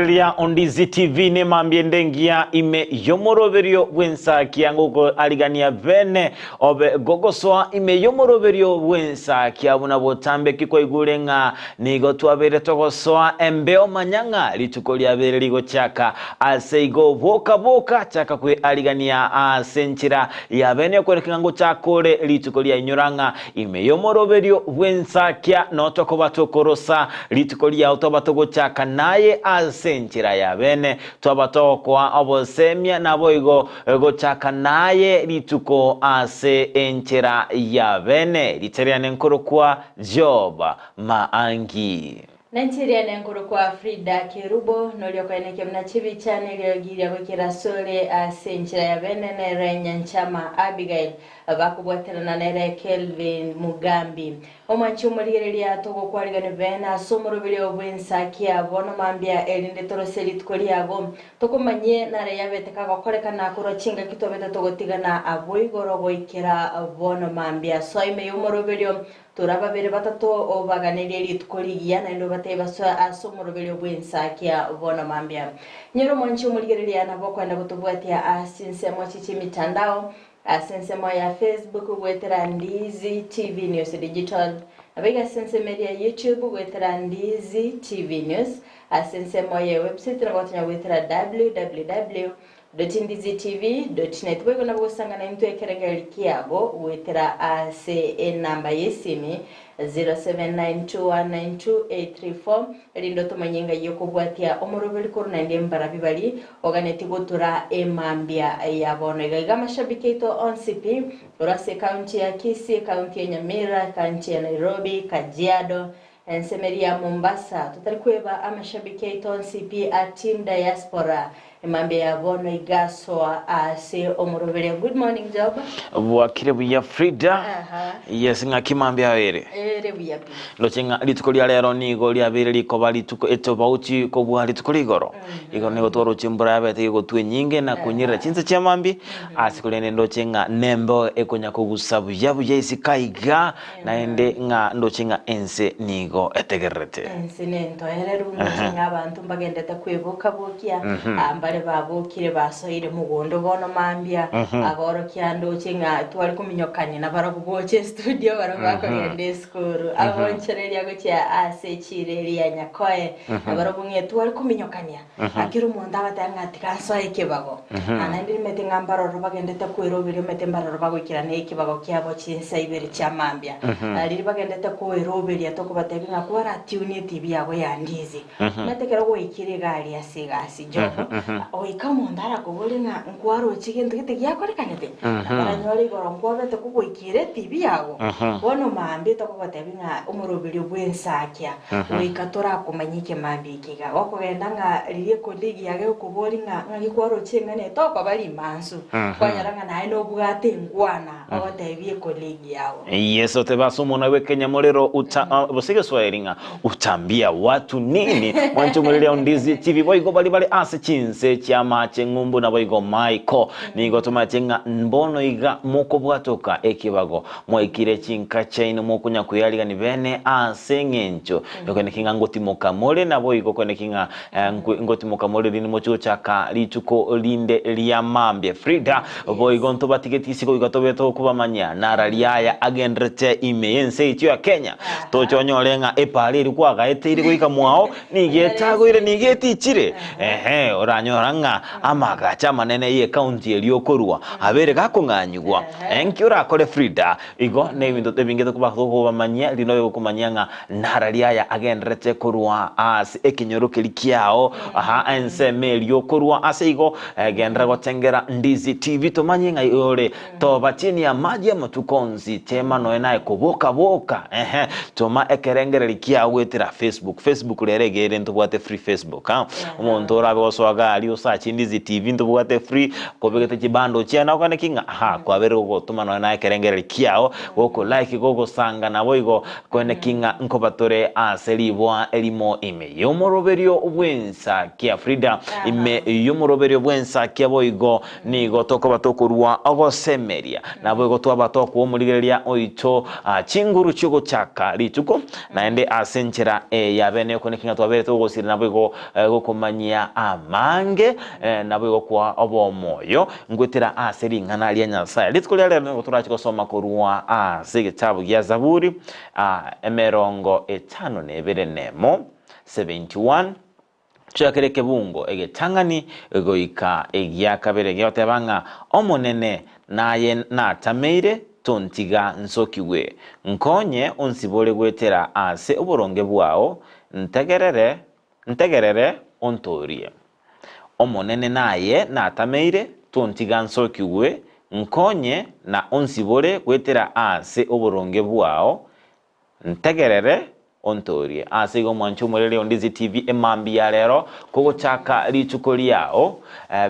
Ria Ondizi TV nemambia ende engiya ime y'omoroberio bw'ensakia ngokoarigania bene obe gogosoa ime y'omoroberio bw'ensakia buna botambe ki kwaigure ng'a nigo twabeire togosoa embeo manya ng'a rituko riabeire rigochaka ase igo boka boka chaka kwearigania ase enchera ya bene okwereka ng'a ngochaka ore rituko riainyora ng'a ime y'omoroberio bw'ensakia notokoba tokorosa Rituko riao twaba togochaka naye ase enchera ya bene, twaba togokoa obosemia, naboigo gochaka naye rituko ase enchera ya bene. Riita riane nkorokwa Job Maangi. Nenche riane nkorokwa Frida Kerubo, noria okoenekia buna chibicha neriogi ria goikera asore ase enchera ya bene nere Nyanchama Abigail, bakobwaterana nere Kelvin Mugambi. Omwanche omorigereria togokwarigania bene ase omoroberio bw'ensakia bono mambia erinde torose rituko riago, tokomanyie nare yabete kagokorekana korwa chingaki twabete togotigana abwo igoro goikera bono mambia. Soa ime y'omoroberio, tora babere batato obaganerie rituko rigiya naende obatebie basoe ase omoroberio bw'ensakia bono mambia. Nyora omwanche omorigereria nabo okoenda gotobwatia ase chinsemo echi chi'emitandao Ase ensemo ya Facebook goetera Ndizi TV News Digital, naboigo ase ensemo eria ya YouTube goetera Ndizi TV News, ase ensemo ye website nabo gotonya goetera www dot ndizitv dot net boigo nabo gosangana intwe ekerengererio kiago goetera ase enamba yesimi 0792192834 erinde otomanye ng'ai okobwatia omoroberi korwa naende mbarabi baria oganetie gotura emambia ya bono. Iga iga amashabiki aito onsi pi korwa ase ekaunti ya Kisii, ekaunti ya Nyamira, ekaunti ya Nairobi, Kajiado, ensemo eria ya Mombasa, totari kweba amashabiki aito onsi pi a Team Diaspora Emambia ya bono igasoa ase omorobere. Good morning Job. Bwakire buya Frida. Aha. Yes, ng'aki mambia ayo ere? Ere buya pi. Ndoche ng'a rituko ria rero nigo riabeire rikoba rituko etobauti kobua rituko ria igoro. Igoro nigo twaroche embura yabete egotwa enyinge na konyerera chinsa chia mambia, ase korende ndoche ng'a nembeo ekonya kogusa buya buya isiko aiga, Naende ng'a ndoche ng'a ense nigo etegererete. Ense nentoereru, ndoche ng'a abanto mbagendete kweboka-bokia, aa mbare babokire basoire mogondo bono mambia, aborokia ndoche ng'a tware kominyokania nabarabwo gocha estudio barabwo bakogenda esukuru, abonchoreria gochia ase echiro eria ya Nyakoe, nabarabwo ng'a tware kominyokania. Ekero omonto agoteba ng'a tiga nsoe ekebago, ah, naende nimanyete ng'a mbaroro bagendete kweroberia omanyete mbaroro bagoikerana ekebago kiabo chinsa ibere chia mambia. Ah, riria bagendete koeroberia tokobatebia ng'a kwaratiunie etibi yago ya ndizi. Omanyete ekero gwaikire iga aria ase egasi job, goika omonto arakobore ng'a nkwaroche gento gete giakorekanete, nabo oranyore igoro nkwabete kogoikera etibi yago. Bono mambia tokogotebia ng'a omoroberio bw'ensakia, goika torakomanya ekemambia eke iga. Gokogenda ng'a riria ecolleague yage egokoboria ng'a ng'aki kwaroche eng'ana eye tokoba rimansu, kwanyora ng'a naye nobwate enkwana ogotebia ecolleague yago. Yeso oteba ase omonwa bw'ekenyamorero uta ah, gose egeswahili ng'a utaambia watu nini? Mwanche omoreri ao ndizi chibi boigo baria bare ase chinse chi'amache ng'umbu naboigo maiko. Nigo tomaete ng'a mbono iga mokobwatoka ekebago Mwaikire chinka chiaino mokonya kweyarigani bene ase eng'encho yokoeneki ng'a ngotimoka more, naboigo koeneki ng'a ngotimoka more rinde mochie gochaka rituko rinde ria mambia. Frida, boigo ntobatigeti isiko iga tobe tokobamanyia narari aya agenderete ime y'ense yaito ya Kenya. Toche onyore ng'a epaara eria kwagaeteire goika mwao nigo etagoire nigo etichire. Ehe, oranyora ng'a amagacho amanene y'ecounty eria okorua abeire gakong'anyigwa. Enki orakore Frida? Igo nebinto ebinge tokoba tokobamanyia, rinde obe gokomanyia ng'a narari aya agenderete korwa ase ekenyoro keria kiao, aha ensemo eria okorwa. Ase igo, genderera gotengera Ndizi TV tomanye ng'ai ore. Toba chini ya maji amatuko onsi, tema noe naye koboka boka, ehe, toma ekerengereri kiao goetera Facebook. Facebook rero iga ere ntobwate free Facebook, ah. Omonto orabe gosoa iga aria. aria osache Ndizi TV ntobwate free, kobegete chibundle chiane okone ki ng'a aha kwabeire gogotoma nonya na ekerengererio kiao, goko like gogosanga naboigo koene ki ng'a nkoba tore ase riboa erimo ime y'omoroberio bw'ensakia Frida, ime y'omoroberio bw'ensakia boigo Nigo tokoba tokorua ogosemeria, naboigo twaba tokoa omorigereria oito chinguru chi'ogochaka rituko, naende ase enchera eye ya bene oko naki ng'a twabeire togosira naboigo gokomanyia amange, naboigo koa obomoyo ngoetera ase ring'ana ria Nyasae. Rituko ria rero nigo torache gosoma korwa ase egetabu gia Zaburi emerongo etano na ebere nemo, 71. Chiakera ekebungo egetang'ani goika egia kabere gegoteba ng'a Omonene naye natameire, tontiga nsokigwe. Nkonye onsibore goetera ase oboronge bwao, ntegerere, ntegerere ontoorie. Omonene naye natameire, tontiga nsokigwe, nkonye na onsibore goetera ase oboronge bwao, Ntegerere ontoorie. Ase igo mwanche omorere o Ndizi TV emambia ya rero kogochaka rituko riao,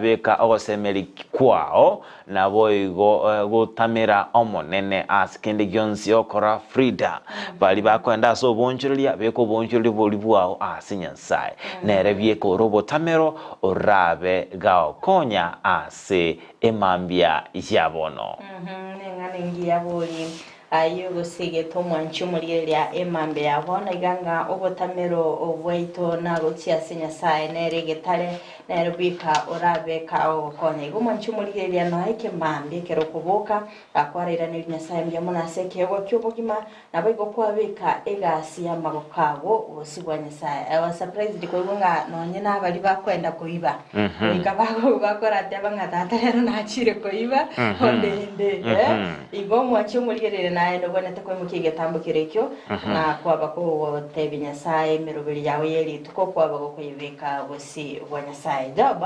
beka ogosemeria kwao naboigo gotamera Omonene ase kende gionsi okora Frida. Baria bakoenda ase oboonchoreria beka oboonchoreria boria bwao ase Nyasae. Nere bieka ore obotamero orabe gaokonya ase emambia ya bono. Neng'ana engiya bori. Ayio gose egete omwanchi omorigereria emambia ya bono iga ng'a obotamero bwaito nagochia ase Nyasae nere egetare, nere bweka orabe kagogokonya. Igo omwanchi omorigereria noe ekemambia ekero okoboka, akwarairaneria Nyasae mbuya mono ase ekeegwa ki'obogima, naboigo kwabeka egasi y'amagoko abo bosio bwa Nyasae. I was surprised koigwa ng'a nonye nabaria bakoenda koiba, goika bakorateba ng'a tata rero nachire koiba, ondende eh. Igo omwanche omorigererie naye nobwenerete koimokia egetambo keria ekio, na kwaba kogotebia Nyasae emeroberi yao ye rituko, kwaba gokoyebeka bosio bwa Nyasae. Job,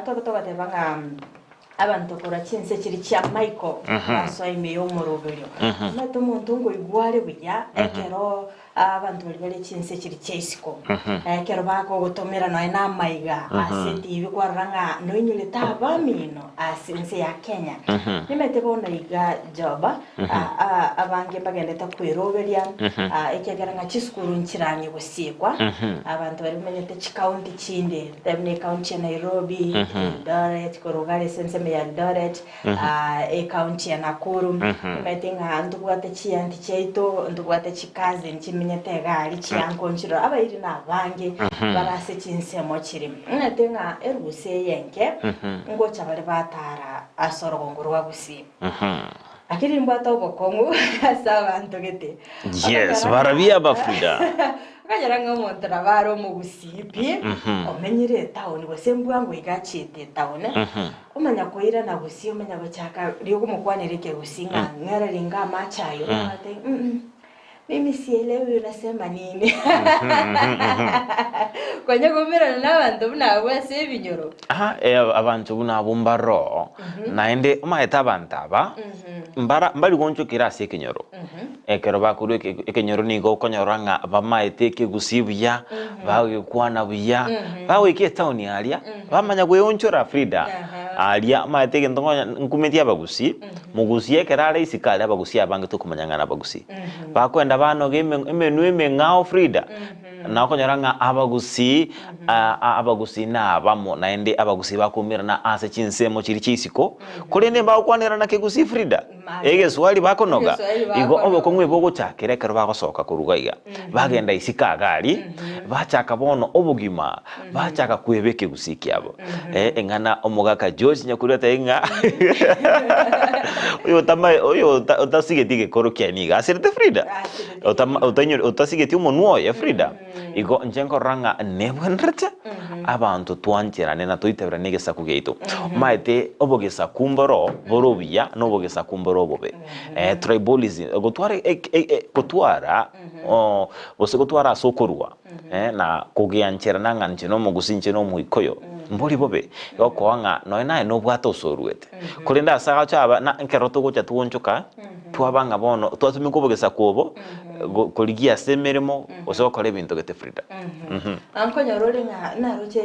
tobe togoteba ng'a abanto korwa chinse chiria chia Michael basoa ime y'omoroberio. Omanyete omonto nkoigwa are buya ekero Abanto baria bare chinse chiria chia isiko, ekero bakogotomera nonya namaiga ase etibi kwarora ng'a noinyorete abamino ase ense ya Kenya. Nimanyete bono iga Job, abange mbagendete kweroberia, ekiagera ng'a chisukuru nchirang'e gosiekwa, abanto baria bamenyete chikaunti chinde, buna ekaunti ya Nairobi, Eldoret, korwa iga ase ensemo ya Eldoret, Ekaunti ya Nakuru, omanyete ng'a ntobwate chianti chiaito, ntobwate chicousin chimenyete iga aria, chianko nchiroro, abairi na abange bare ase chinsemo chiri. Omanyete ng'a erusa eye enke, ngocha bare batara ase orogongo rwa Gusii. Lakini nimbwate obokong'u ase abanto gete. Yes, barabwo Abafrida. Okonyora ng'a omonto nabo are omogusii pi, omenyire etaoni gose mbwango iga achiete etaoni, omanya koirana gusii omanya gochaka riria okomokwanera ekegusii ng'a ng'ere ringa amache aye, omanya goteba mm mimi sielewi unasema nini Konya koumerana na abanto buna abwo ase ebinyoro. Aha, eh, abanto buna abwo mbaroo, naende omanyete abanto aba, mbara mbari gonchokera ase ekenyoro. Ekero bakorwa ekenyoro nigo okonyora ng'a bamaete ekegusii buya, bagekwana buya, bagoika etaoni aria, bamanya kweonchora Frida, aria omanyete egento nkonya nkumetie abagusii, mogusii ekero are isiko aria abagusii abange tokomanya ng'a nabagusii. Bakoenda banoga emenwa emeng'ao Frida, na okonyora ng'a abagusii abagusii nabamo naende abagusii bakoumerana ase chinsemo chiria chia isiko, korende mbagokwanerana kegusii Frida. Egeswari bakonoga, Egeswahili igo bakonoga. obokong'u ebogochakera ekero bagosoka korwa iga iga, bagenda isiko iga aria, bachaka bono obogima, bachaka kweba ekegusii kiabo. Eh, eng'ana omogaka George Nyakuri atebie ng'a oyo otamae oyo ota otasigeti egekoro kiaye nigo asirete Frida, Asirete otama otainyore otasigeti omonwa oye Frida, igo inche nkorora ng'a nebwenerete abanto twancherane na toitaberane egesaku giaito. Omanyete obogesaku mboro bore obuya na obogesaku mboro obobe. Tribalism, gotwara gotwara gose gotwara ase okorua na kogiancherana ng'a inche nomogusi inche nomoikoyo, mbori bobe. Egokoa ng'a nonye naye nobwate ase oruete. Korende ase agacho aba na ekero togocha twoonchoka, twaba ng'a bono twatumeka obogesaku obo. go- korigia ase emeremo, gose gokora ebinto gete Frida. Nkonyora ore ng'a naroche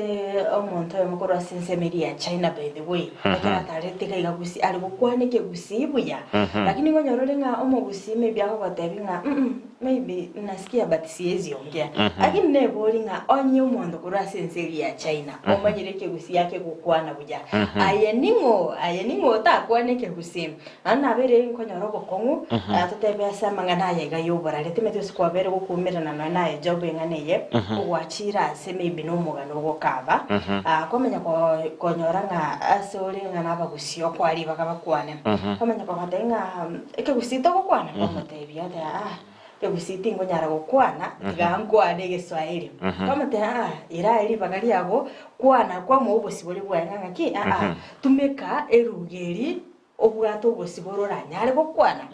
omonto oyomo korwa ase ensemo eria ya China by the way, ekero atarete iga iga gusii, are gokwana ekegusii buya, lakini nkonyora ore ng'a omogusii maybe agogotebia ng'a mm maybe nasikia but siezi ongea. Lakini nebori ng'a onye omonto korwa ase ense eria ya China omanyire ekegusii akegokwana buya, aye ning'o aye ning'o otakwane ekegusii? Naende nabeire nkonyora obokong'u, totebe ase amang'ana aya iga y'oborare, timanyeti gose kwabeire gokuumerana nonya naye Job eng'ana eye, ogwachire ase maybe nomogano ogokaba, kwamanya konyora ng'a ase ore ng'a nabagusii okoa ribaga bakwane, kwamanya kobatebia ng'a ekegusii togokwana? Kwamotebia oteba aa ekegusii tingonyara gokwana, tiga nkwane egeswahili. Kwamotebia aa ira aye ribaga riago, kwana kwamoa obosibore bwaye ng'a ng'aki aa tumeka eruga eri Obwate obosibore oranyare gokwana,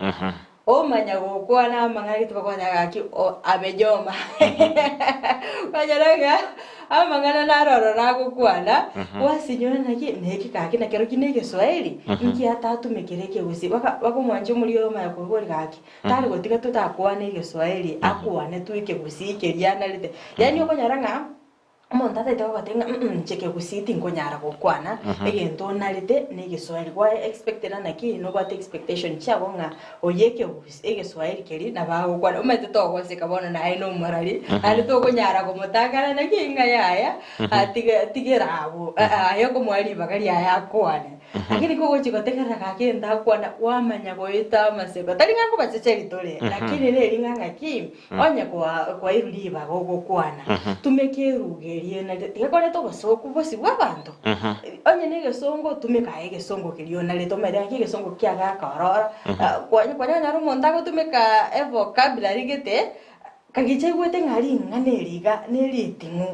omanya gokwana amang'ana gete bakogoteba gaki abe nyoma. Kwanyora ng'a amang'ana naro ororo agokwana, gwasinyora naki neki gaki na kerokio na egeswaeri, nki atatumekire ekegusii baka bakomwancha omoria oyo omanya koboria gaki, tari gotiga totakwana egeswaeri, akwane tu ekegusii keria anarete. Yaani okonyora ng'a. Omonto ataete gogotebia ng'a mm inche kegusii tinkonyara gokwana, egento onarete na egeswahili. Gwa expectera naki nobwate expectation chiago ng'a oyo ekegusi egeswahili keria nabo agokwana. Omanyete togoseka bono naye na omorari, naende tokonyara komotang'ana naki ng'a yaya tiga tigera abwo aye okomoa ribaga riaye akwane. Lakini kogochia gotegerera gaki egento agokwana kwamanya goeta amaseko. Tari ng'a nkobachecheria tore, lakini neri ng'a ng'aki. Onye kwairwe ribaga ogokwana, tumeka eruga eria onarete, tiga koreta obosooku bosio bw'abanto. Onye negesongo, tumeka aye egesongo keria onarete, omanyete ng'aki egesongo kiago akorora. Kwanyora omonto agotumeka evocabulary gete, kagicha aigwete ng'a ring'ana eri iga neriting'u,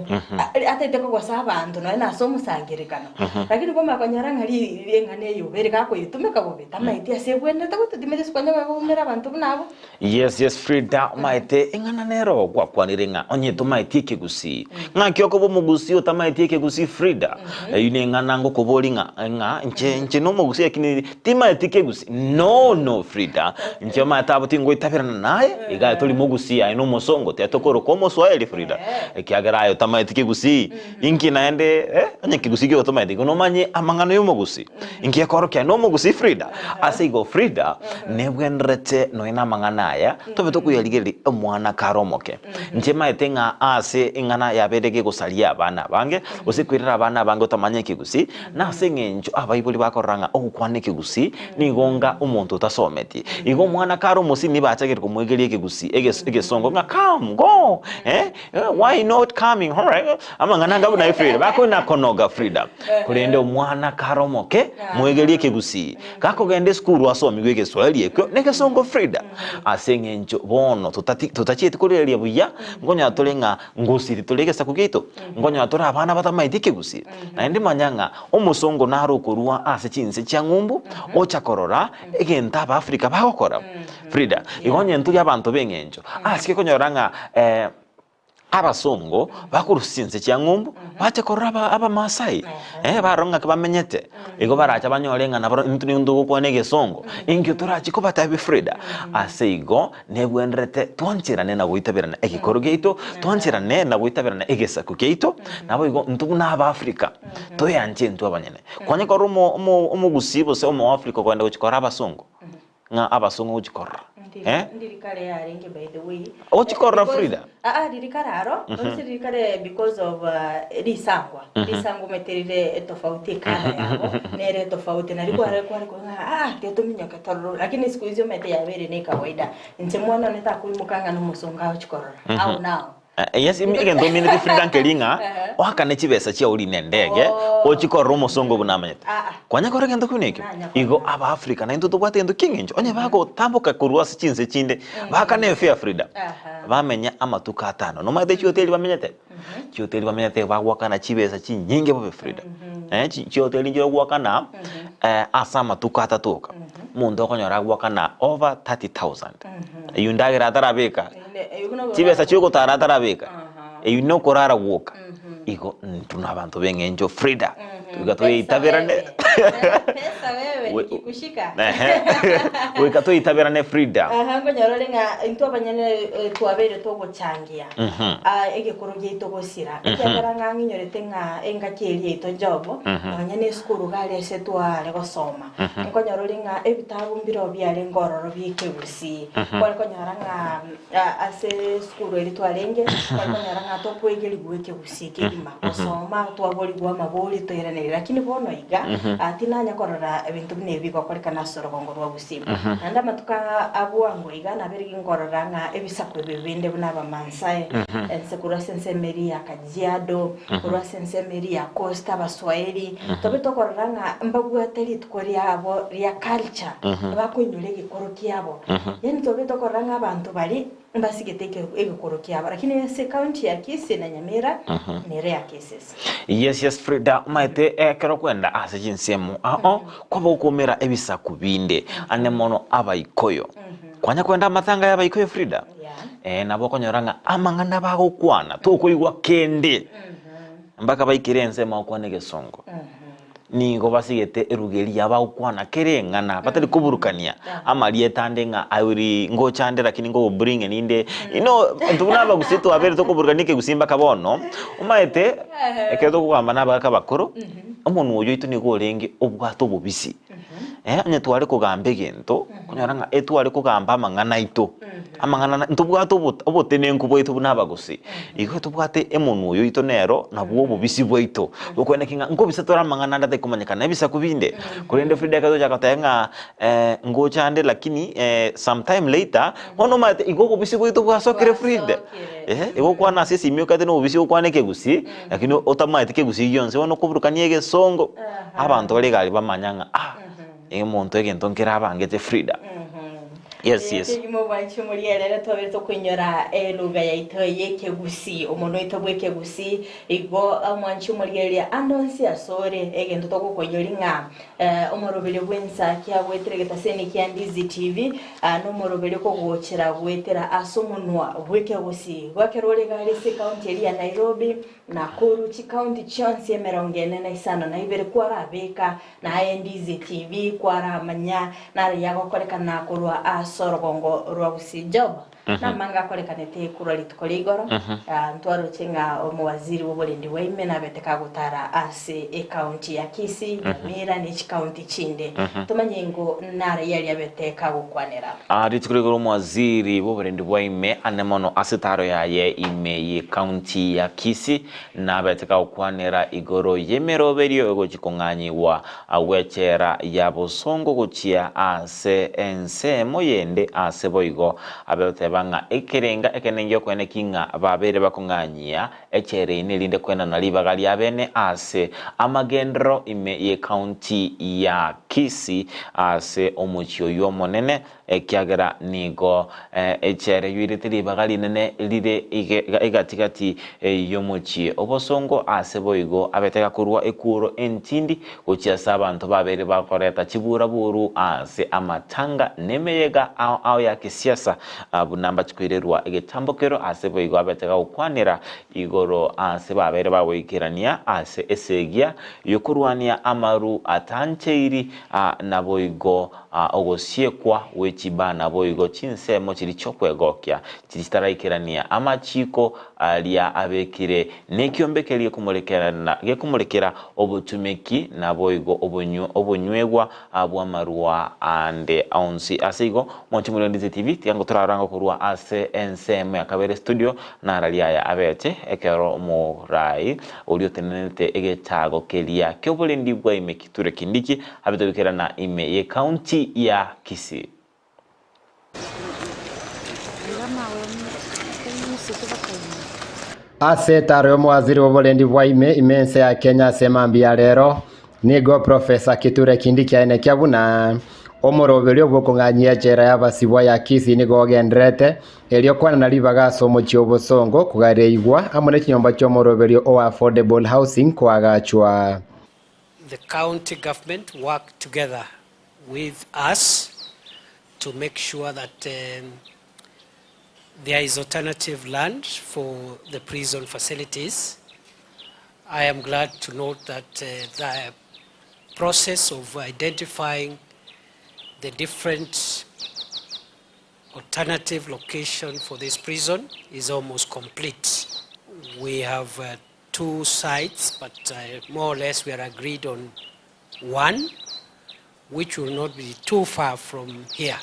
ataete kogosa abanto nonye nase omosangererekano. Lakini kwamanya konyora ng'a ring'ana eye obe riga akoyetumeka bobe, tamaeti ase ebwenerete gototimeti ase kwanya koumera abanto buna abwo. Yes yes Frida omaete eng'ana nero gwakwanire ng'a onye tomaeti ekegusii ng'aki okoba omogusii otamaeti ekegusii Frida eyio ne eng'ana ngokobori ng'a ng'a inche inche nomogusii lakini timaeti kegusii no no Frida inche omanyete abwo tingoitaberana naye iga aye tori mogusii aye nomosongo tiga tokoroka omoswahili Frida ekiagera aye otamaeti kegusii inki naende eh onye kegusii kigo tomaeti igo nomanye amang'ana ya omogusii. Inki ekorokia aye nomogusii Frida? Ase igo Frida nebwenerete nonya namang'ana aya tobe tokoyarigereria omwana kare omoke. Inche maete ng'a ase eng'ana yabeire gegosaria abana abange gose koirera abana abange otamanya ekegusii nase eng'encho abaibori bakorora ng'a ogokwana ekegusii nigo nga omonto otasometi. Igo omwana kare omosii nigo bachagete komoegeria ekegusii egesongo ng'a come go eh why not coming alright amang'ana anga buna ayio Frida bakoina konoga Frida. Korende omwana kare omoke, moegerie ekegusii. Gakogenda esukuru asomigwe egeswahili ekio negesongo Frida. Ase eng'encho bono totati totachieti korereria buya, nkonyora tore ng'a ngosiri tore egesaku giaito, nkonyora tore abana batamaeti ekegusii. Naende manya ng'a omosongo naro okorua ase chinse chia ng'umbu, ocha korora egento Abaafrika bagokora. Frida, igo onye ntori abanto b'eng'encho, asike konyora ng'a Abasongo bakorusia chinse chia ng'umbu, bache korora aba Abamasai, eh, barore ng'aki bamenyete. Igo barache banyore ng'a nabaro intwe nigo togokwana egesongo, inkio torache kobatebia Frida. Ase igo, nebwenerete twancherane na goitaberana egekoro giaito, twancherane na goitaberana egesaku kiaito, naboigo intwe buna Abaafrika, toeanche intwe abanyene. Kwanya korora omo omo omogusii gose omoafrika okogenda gochia korora abasongo, ng'a abasongo ogochia korora eh? Ndiri kare yarenge by the way. Ogochia korora Because- Frida? Ah, ah, riri kare aro, mm riri kare because of risangwa. Risangwa omanyete rire etofauti ekala yabo, nere etofauti. Nari kware kware korora ng'a ah, tiga tominyoke tororo. Lakini siku hizi omanyete yabeire ne kawaida. Inche mwana one takoimoka ng'a nomosongo agochia korora. Ao nao. Yes, egento omineti Frida nkeri ng'a oakane chibesa chiao orine endege Oh. ochie korora omosongo buna amanyete. Ah, ah. Kwanya korora egento buna ekio? Nanya korora. Igo Abaafrika naintwe tobwate egento ki'eng'encho onye bagotamboka korwa ase chinse chinde baakane efare Frida, Aha. bamenya amatuko atano. Nomanyete chihoteli bamenyete? Chihoteli bamenyete bagoakana chibesa chinyinge bobe Frida. Chihoteli nchire ogoakana ase amatuko atato oka, omonto okonyora agoakana over 30,000. Eyio endagera atarabeka. Chibesa chi'ogotara atarabeka, eyio nokorara gwoka. Igo intwe nabanto b'eng'encho Frida. Goika toyeitaberane. Pesa wewe We- nikikushika. Ehe. Goika toyeitaberane Frida. Aha, nkonyora ore ng'a intwe abanyene eh, twabeire togochangia Ah, egekoro giaito gosira ekiagera ng'a ng'inyorete ng'a engaki eria yaito job nonya na esukuru iga aria ase tware gosoma nkonyora ore ng'a ebitabu mbireo biarenge ororo bia ekegusii kware konyora ng'a ah, ase esukuru eria twarenge kware konyora ng'a tokoegerigwa ekegusii kegima Gosoma twaborigwe amabori toiranerie, lakini bono iga tinanya korora ebinto buna ebi bigokorekana ase orogongo rwa Gusii. Naende amatuko a bwango iga nabere ginkorora ng'a ebisaku ebi binde buna Abamaasai, ense korwa ase ensemo eria ya Kajiado, korwa ase ensemo eria ya Coast, Abaswahili, tobe tokorora ng'a mbabwate rituko riabo ria culture, bakoinyora egekoro kiabo. Yaani tobe tokorora ng'a abanto baria Mbasigete egekoro kiabo, lakini ase ekaunti ya Kisii na Nyamira nere ya Kisesa. Yes yes Frida omaete ekero kwenda ase chinsemo ao kwaba gokumera ebisaku binde ane mono abaikoyo kwanya kwenda amatanga ya abaikoyo Frida eh nabo okonyora ng'a amang'ana bagokwana tokoigwa kende mpaka baikire ensemo bakwane egesongo. Nigo basigete eruga eria bagokwana kera eng'ana, batari koburukania amarieta ande ng'a auri ngocha ande lakini ngobring ninde you know intwe buna abagusii twabeire tokoburukania ekegusii mpaka bono, omanyete ekero tokogamba na abagaka abakoro, omonwa oyio oito nigo orenge obwate obobisi, onye tware kogamba egento, okonyora ng'a etware kogamba amang'ana aito, amang'ana na ntobwate obo obotenenku bwaito buna abagusii. Igo tobwate emonwa oyo oito nero nabwo obobisi bwaito, bokweneki ng'a nkobisa tore amang'ana ande atari komanyekana ebisaku binde. Korende Frida ekero togochaka goteba ng'a ngocha ande lakini sometime later, bono omanyete igo obobisi bwaito bwasokire Frida. Bwasokire. Igo okwana ase esimi okagete na obobisi gokwana ekegusii, lakini otamaeti kegusii gionsi, bono okoburukania egesongo, abanto bare iga aria bamanya ng'a ah. Omonto egento nkerabangete Frida. Yes, yes. Kegima obwanchi omorigerere twabere tokoinyora eluga yaito y'ekegusii omonwa oito bw'ekegusii igo omwanchi omorigereria ande onsi asore egento togokoinyori ng'a eh, omoroberio bw'ensa kiagwetire getaseni kia Ndizi TV ah, nomoroberio kogochera gwetera ase omonwa bw'ekegusii gwakera ore iga aria ase ekaunti eria ya Nairobi Nakuru chikaunti chionsi emerongo ene na isano na ibere kwarabeka Na aye Ndizi TV kwaramanya nare yagokorekana korwa ase orogongo rwa Gusii Job namange akorekanete korwa rituko ria igoro ntwaroche ng'a omowaziri bw'oborendi bwa ime nabete kagotara ase ecounty ya Kisii, Nyamira ne chicounty chinde tomanye ngo nare yaria abete kagokwanera. Rituko ria igoro omowaziri bw'oborendi bwa ime ane mono ase etaro yaye ime y'ecounty ya Kisii Nabete gokwanera igoro y'emeroberio egochia kong'anyigwa gw'echela ya bosongo gochia ase ensemo yende ase boigo abe goteba ng'a ekerenga ekenene gi'okoeneki ng'a babeire bakong'anyia echela eye nerinde kwenana ribaga riabene ase amagenderero ime y'ecounty ya Kisii ase omochie oyio omonene Ekiagera nigo echere yoirete ribaga rinene rire egati-gati y'omochie obosongo, aase boigo abete gakorua ekuuro entindi gochia ase abanto babeire bakoreta chibuuraburu ase amatanga nemeyega ao ao ya kisiasa, buna mbachikoirerwa egetambokero, aase boigo abete gagokwanera igoro ase babeire bagoikerania ase esegia y'okorwania amaru atancheiri, naboigo Ogosiekwa gwe chibaa naboigo chinsemo chiria chi'okwegokia chiria chitaraikerania amachiiko aria abekire, nekiombe keria gekomorekera obotumeki, naboigo obonywegwa bw'amarua ande onsi. Ase igo, mwanche more Ndizi TV, tiga ngotorarange korwa ase ensemo ya kabere studio, nararia aya abete ekero omorai oria otenenete egetago keria ki'oborendi bwa ime Kithure Kindiki Abete goikerana ime y'ecounty ya Kisii. Ase etaro y'omowaziri bw'oborendi bwa ime ime ense ya Kenya ase mambia ya rero, nigo Professor Kithure Kindiki aenekia buna omoroberio bw'okong'anyia echela y'abasibwa ya Kisii nigo ogendererete erio kwanana ribaga ase omochie obosongo kogareigwa amo nechinyomba chi'omoroberio o affordable housing koagachwa. The county government worked together with us to make sure that there is alternative land for the prison facilities. I am glad to note that the process of identifying the different alternative location for this prison is almost complete. We have two sites, but more or less we are agreed on one, which will not be too far from here,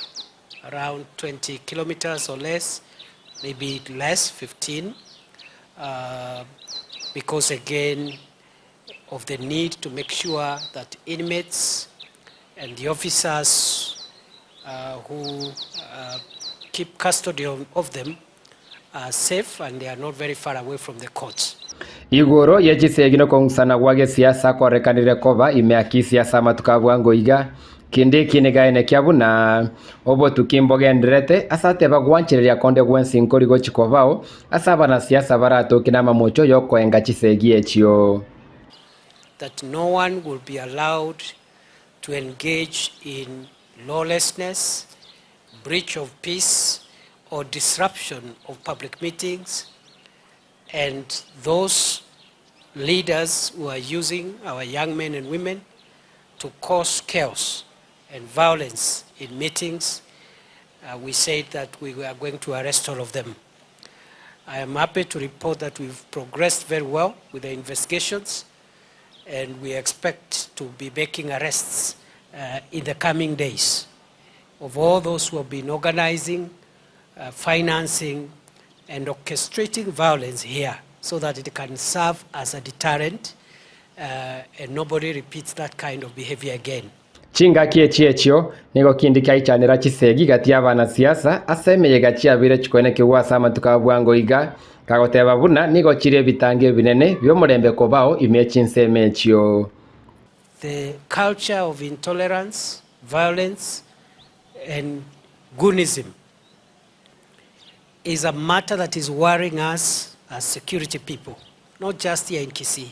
around 20 kilometers or less, maybe less, 15, because again of the need to make sure that inmates and the officers who keep custody of them are safe and they are not very far away from the courts. Igoro ye chisegi nokong'usana gwa gesiasa kwarorekanire koba ime ya Kisii ase amatuko a bwango iga, kende eki negaene kia buna obotuki mbogendererete ase ateba gwanchereria konde gwensi nkori gochi kobao ase abanasiasa baratoke namamocho yokoenga chisegi echio. That no one will be allowed to engage in lawlessness, breach of peace, or disruption of public meetings, and those leaders who are using our young men and women to cause chaos and violence in meetings, we said that we are going to arrest all of them. I am happy to report that we've progressed very well with the investigations, and we expect to be making arrests in the coming days of all those who have been organizing, financing, and orchestrating violence here so that it can serve as a deterrent and nobody repeats that kind of behavior again. Chingaki echi echio nigo kindi kiaichanera chisegi gati y'abanasiasa ase emeyega chiabire chikoenekigwa ase amatuko a bwango iga kagoteba buna nigo chire ebitango ebinene bi'omorembe kobao ime chinsemo echio. The culture of intolerance, violence, and goonism is a matter that is worrying us as security people, not just here in Kisii,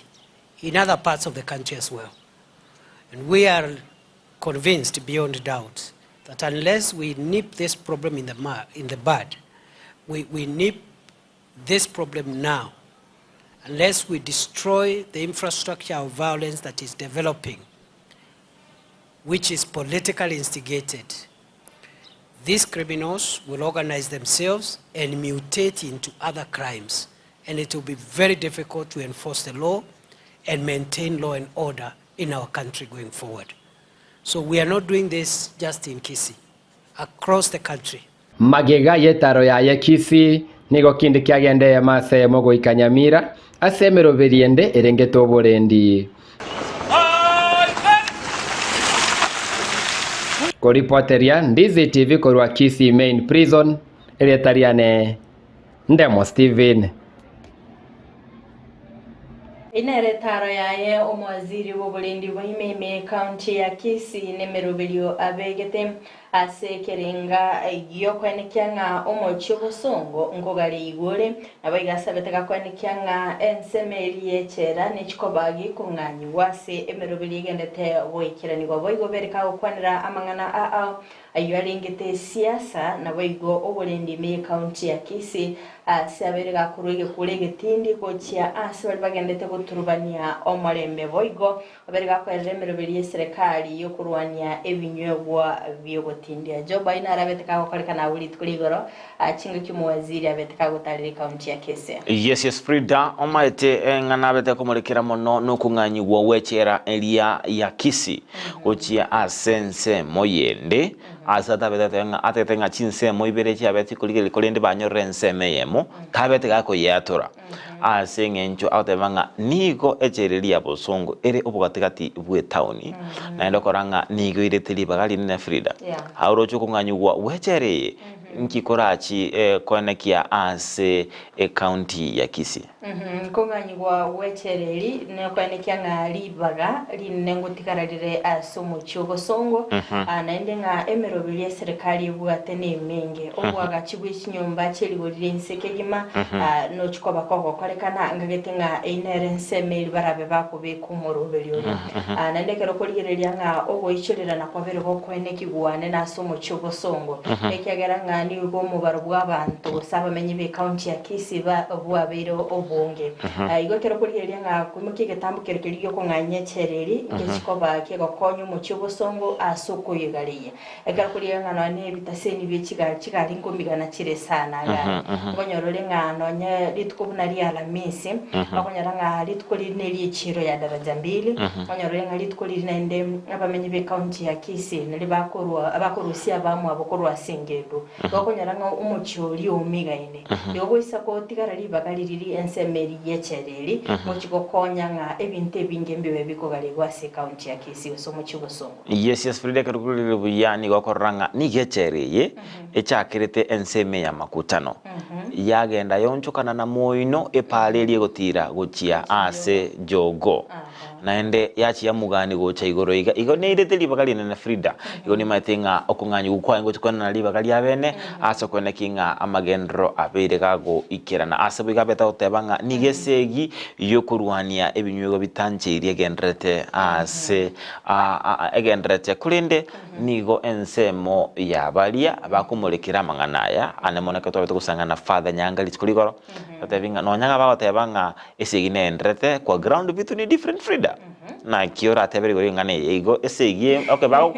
in other parts of the country as well. And we are convinced beyond doubt that unless we nip this problem in the bud, we nip this problem now, unless we destroy the infrastructure of violence that is developing, which is politically instigated, these criminals will organize themselves and mutate into other crimes. And it will be very difficult to enforce the law and maintain law and order in our country going forward. So we are not doing this just in Kisii, across the country. Magega y'etaro yaye Kisii nigo kindi kiagendeye masemo goika Nyamira ase emeroberi ende erengete oborendi. Koripoteria Ndizi TV korwa Kisii Main Prison eretariane Ndemo Steven. Inere taro yaye omwaziri bw'oborendi bwa ime county ya Kisii nemeroberio abegete ase ekerenga giokwenekia ng'a omochi obosongo nkogare igore nabo igasabete gakwenekia ng'a ensemo eri yechera nechikoba gikong'anyiwa ase emeroberi egendete goikeranigwa boigo bereka gokwanera amang'ana aa ayo arengete siasa nabo igo oborendi ime county ya Kisii ase abere gakorwa egekura egetindi gochia ase bari bagendete goturubania omorembe boigo abere gakoerera emeroberi y'eserikali yokorwania ebinywegwa byogotindia Job aina arabete kagokorekana aburi rituko rigoro chingaki omuwaziri abete kagotarera county ya Kisii. Yes, yes, Frida omaete ng'ana abete komorekera mono nokong'anyigwa gwechera eria ya Kisii gochia ase ensemo yende ase atabete ng'a atete ng'a chinsemo ibere chiabete korigereria korende banyorire ensemo eyemo tabete gakoyeatora ase eng'encho agoteba ng'a nigo echera ya bosongo ere obogatigati bwa etaoni naende okora ng'a nigo irete ribaga rinene Frida aoroche okong'anyigwa gwechera eye nkikorachi koenekia ase ecounty ya Kisii. Nkong'anyigwa gwechereri nokwenekia ng'a ribaga rinene ngotigara rire ase omochi obosongo naende ng'a emeroberi eserikali ebwate na emenge obwagachi bwa chinyomba chiarigorire ense kegima nochikoba kogokorekana ngagete ng'a einere ensemo eri barabe bakobeka omoroberi oria naende ekero okorigereria ng'a ogoichorerana kwabere gokwenekigwane na ase omochi obosongo ekiagera ng'a nigo omobaro bw'abanto gose abamenyi b'ecounty ya Kisii bwabeire obonge. Igo ekero okorigereria ng'a koimokia egetambo kero keria gi'okong'anyia echela eri ngechikoba kegokonya omochie obosongo ase okoyegareia. Ekero okorigereria ng'a nonya na ebitaseni bie chigari, chigari nkomigana chire sana iga. Okonyora ore ng'a nonya rituko buna ria Alamisi, okonyora ng'a rituko riria neria echiro ya Daraja Mbili, okonyora ore ng'a rituko riria naende abamenyi b'ecounty ya Kisii nario bakorwa bakorusia abamwabo korwa ase engendu. Igo okonyora ng'a omochie oria omigaine. Igo goisa gotigara ribaga riria rie ensemo eria y'echela eri, ngochia gokonya ng'a ebinto ebinge mbibe bikogarigwa ase ecounty ya Kisii gose omochie obosongo. Yes, yes, Frida, ekero korire buya nigo okorora ng'a nigo echela eye echakerete ensemo eye y'amakutano, yagenda yaonchokana na moino epaara eria egotira gochia ase jogo, naende yachia yamugani gocha igoro iga. Igo neirete ribaga rinene Frida, igo nimaete ng'a okong'anyigwa kwaye ngochia koenana ribaga ria bene ase okoeneki ng'a amagenderero abeire gagoikerana. Ase boigo abete agoteba ng'a nigo esegi y'okorwania ebinywegwa bitancheirie egendererete ase egendererete, korende nigo ensemo ya baria bakomorekera amang'ana aya, ane mono ekero twabete gosang'ana na Father Nyanga rituko rigoro, totebi ng'a nonya ng'a bagoteba ng'a esegi neenderete kwa ground vitu ni different Frida, naki oratebe rigoro ring'ana eye igo esegi e okay bago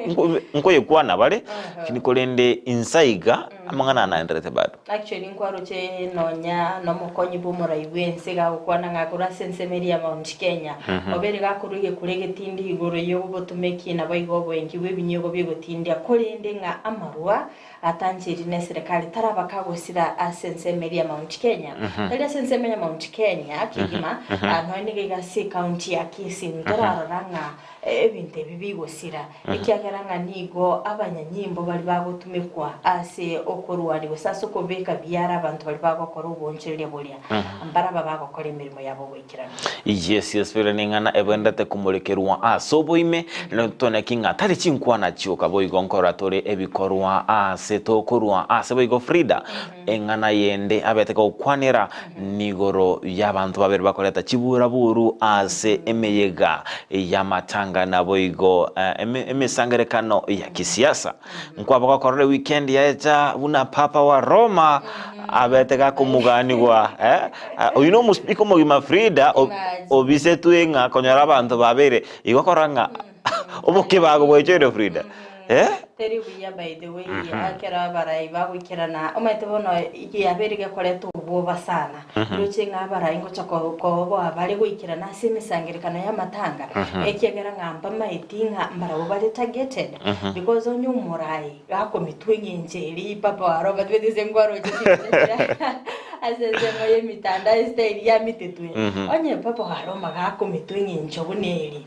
nkoyekwana bare, lakini korende insa iga amang'ana aya naenderete bado. Actually nkwaroche nonya nomokonyi bw'omorai bw'ense gagokwana ng'a korwa ase ensemo eria ya Mount Kenya, obeire gakorwa egekura egetindi igoro y'obotomeki naboigo oboengi bw'ebinyigo bi'ogotindia, korende ng'a amarwa atanchiri neserekari taraba kagosira ase ensemo eria ya Mount Kenya. Tari ase ensemo ya Mount Kenya kegima, nonya nigo iga ase ecounty ya Kisii ntorarora ng'a Ebinto ebi bigosira, ekiagera ng'a nigo abanyanyimbo baria bagotumekwa ase okorwania gose ase okobeka biara abanto baria bagokora oboonchoreria boria, mbaraba bagokora emeremo yabo goikeranu. Yes, yes, Frida neng'ana ebwenerete komorekerwa ase oboime, toneki ng'a tari chinkwana chioka boigo nkorora tore ebikorwa ase tokorwa ase boigo Frida, Eng'ana yende abete gokwanera nigoro y'abanto babere bakoreta chiburaburu ase emeyega y'amatanga naboigo emesangerekano ya kisiasa. Nkwaba gokorora ewikendi yaecha buna Papa wa Roma abete gakomoganigwa oyio nomospika omogima Frida obisetwe ng'a konyora abanto babere igo okorora ng'a obokebago bwaichoire Frida. Eh? Teri buya by the way ekero abarai bagoikerana omanyete bono yabeire gekoreta obwoba sana ndoche ng'a abarai ngocha koboa bare goikerana ase emesangerekano y'amatanga ekiagera ng'a mbamaeti ng'a mbarabwo bare targeted because onye omorai gakomitwa eng'encho eria papa wa Roma tibeti ase nkwaroche chibicha chiria ase ensemo y'emitandao estyle yamitetwe onye papa wa Roma gakomitwa eng'encho buna eri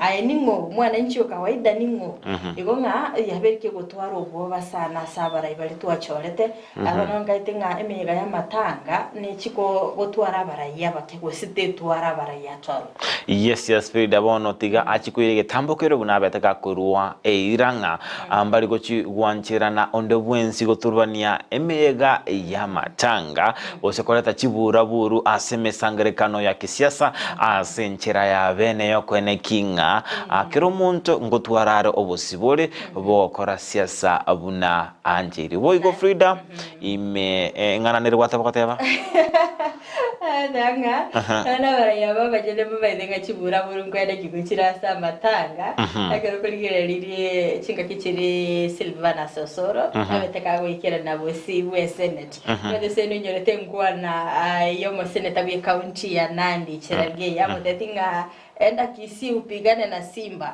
Aye ning'o, mwananchi o kawaida ning'o? Igo ng'a yabeire kegotwara obwoba sana ase abarai baria twachorete, aba nongaete ng'a emeyega y'amatanga nechi gotwara abarai abake gose tetwara abarai at all. Yes yes Frida bono tiga achi koira egetambo keria buna abete gakorua eira ng'a mbari gochi gwancherana onde bwensi goturubania emeyega y'amatanga gose koreta chiburaburu ase emesangerekano ya kisiasa ase enchera ya bene y'okoeneki ng'a kera omonto ngotwara are obosibore bw'ogokora siasa buna ancheire. Boigo Frida, ime eng'ana nere gwateba goteba? Teba ng'a abana abaraiyo aba abanyene mbabaete ng'a chiburaburu nkoeneki gochire ase amatanga, ekero okorigereria ririe chingaki chiria Silvanus Osoro abete kagoikerana bosio bw'esenate. Omanyete nonyorete enkwana y'omoseneta bw'ecounty ya Nandi Cherargei amotebeti ng'a enda Kisii upigane na Simba